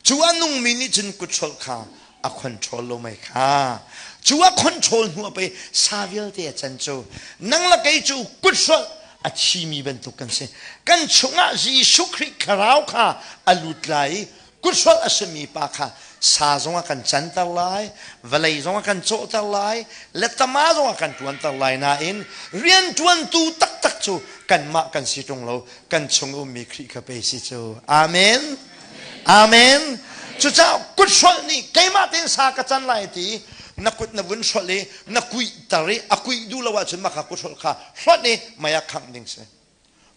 Cu a nungmi nih cun kuthrolh kha A control lo mei kha. Cu a control hnu ah pei sa vialte a can cu. Nang le kei cu kut hrolh a thimi bantuk kan si. Kan chungah Jesuh Khrih thlarau kha a lut lai i kut hrolh a simi pa kha sa zong a kan canter lai, vawlei zong a kan cawhter lai, letama zong a kan ṭuanter lai nain rianṭuantu taktak cu kanmah kan si ṭung lo, kan chung ummi Khrih kha pei si cu. Amen. Amen. Cucaah kut hrolh nih keimah tein sa ka can lai ti na kut na vun hrolh i na kuihter i a kuih duh lo ahcun mah kha kut hrolh kha hlonh i mei ah khangh ding si.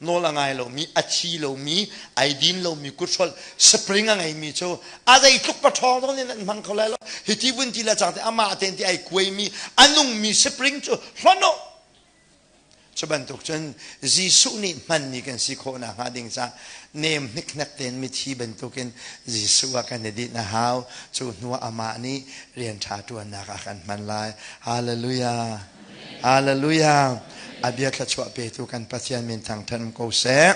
Nawl a ngai lomi, a thi lomi, ai din lomi kut hrolh spring a ngeimi cu a zeitluk paṭhawng zong nih nan hmang kho lai lo. Hi ti vun ti le cang te amah tein ti ai kuaimi a nungmi spring cu hlonh u. Cu bantuk cun Jesuh nih hmanmi kan si khawh nakhnga ding caah nem hnikhnek tein mithi bantukin Jesuh ah kan i dinh a hau. Cu hnuah amah nih rian ṭha ṭuannak ah kan hman lai. Hallelujah! Hallelujah! A bia thluachuah petu kan Pathian min thangṭhat um ko seh.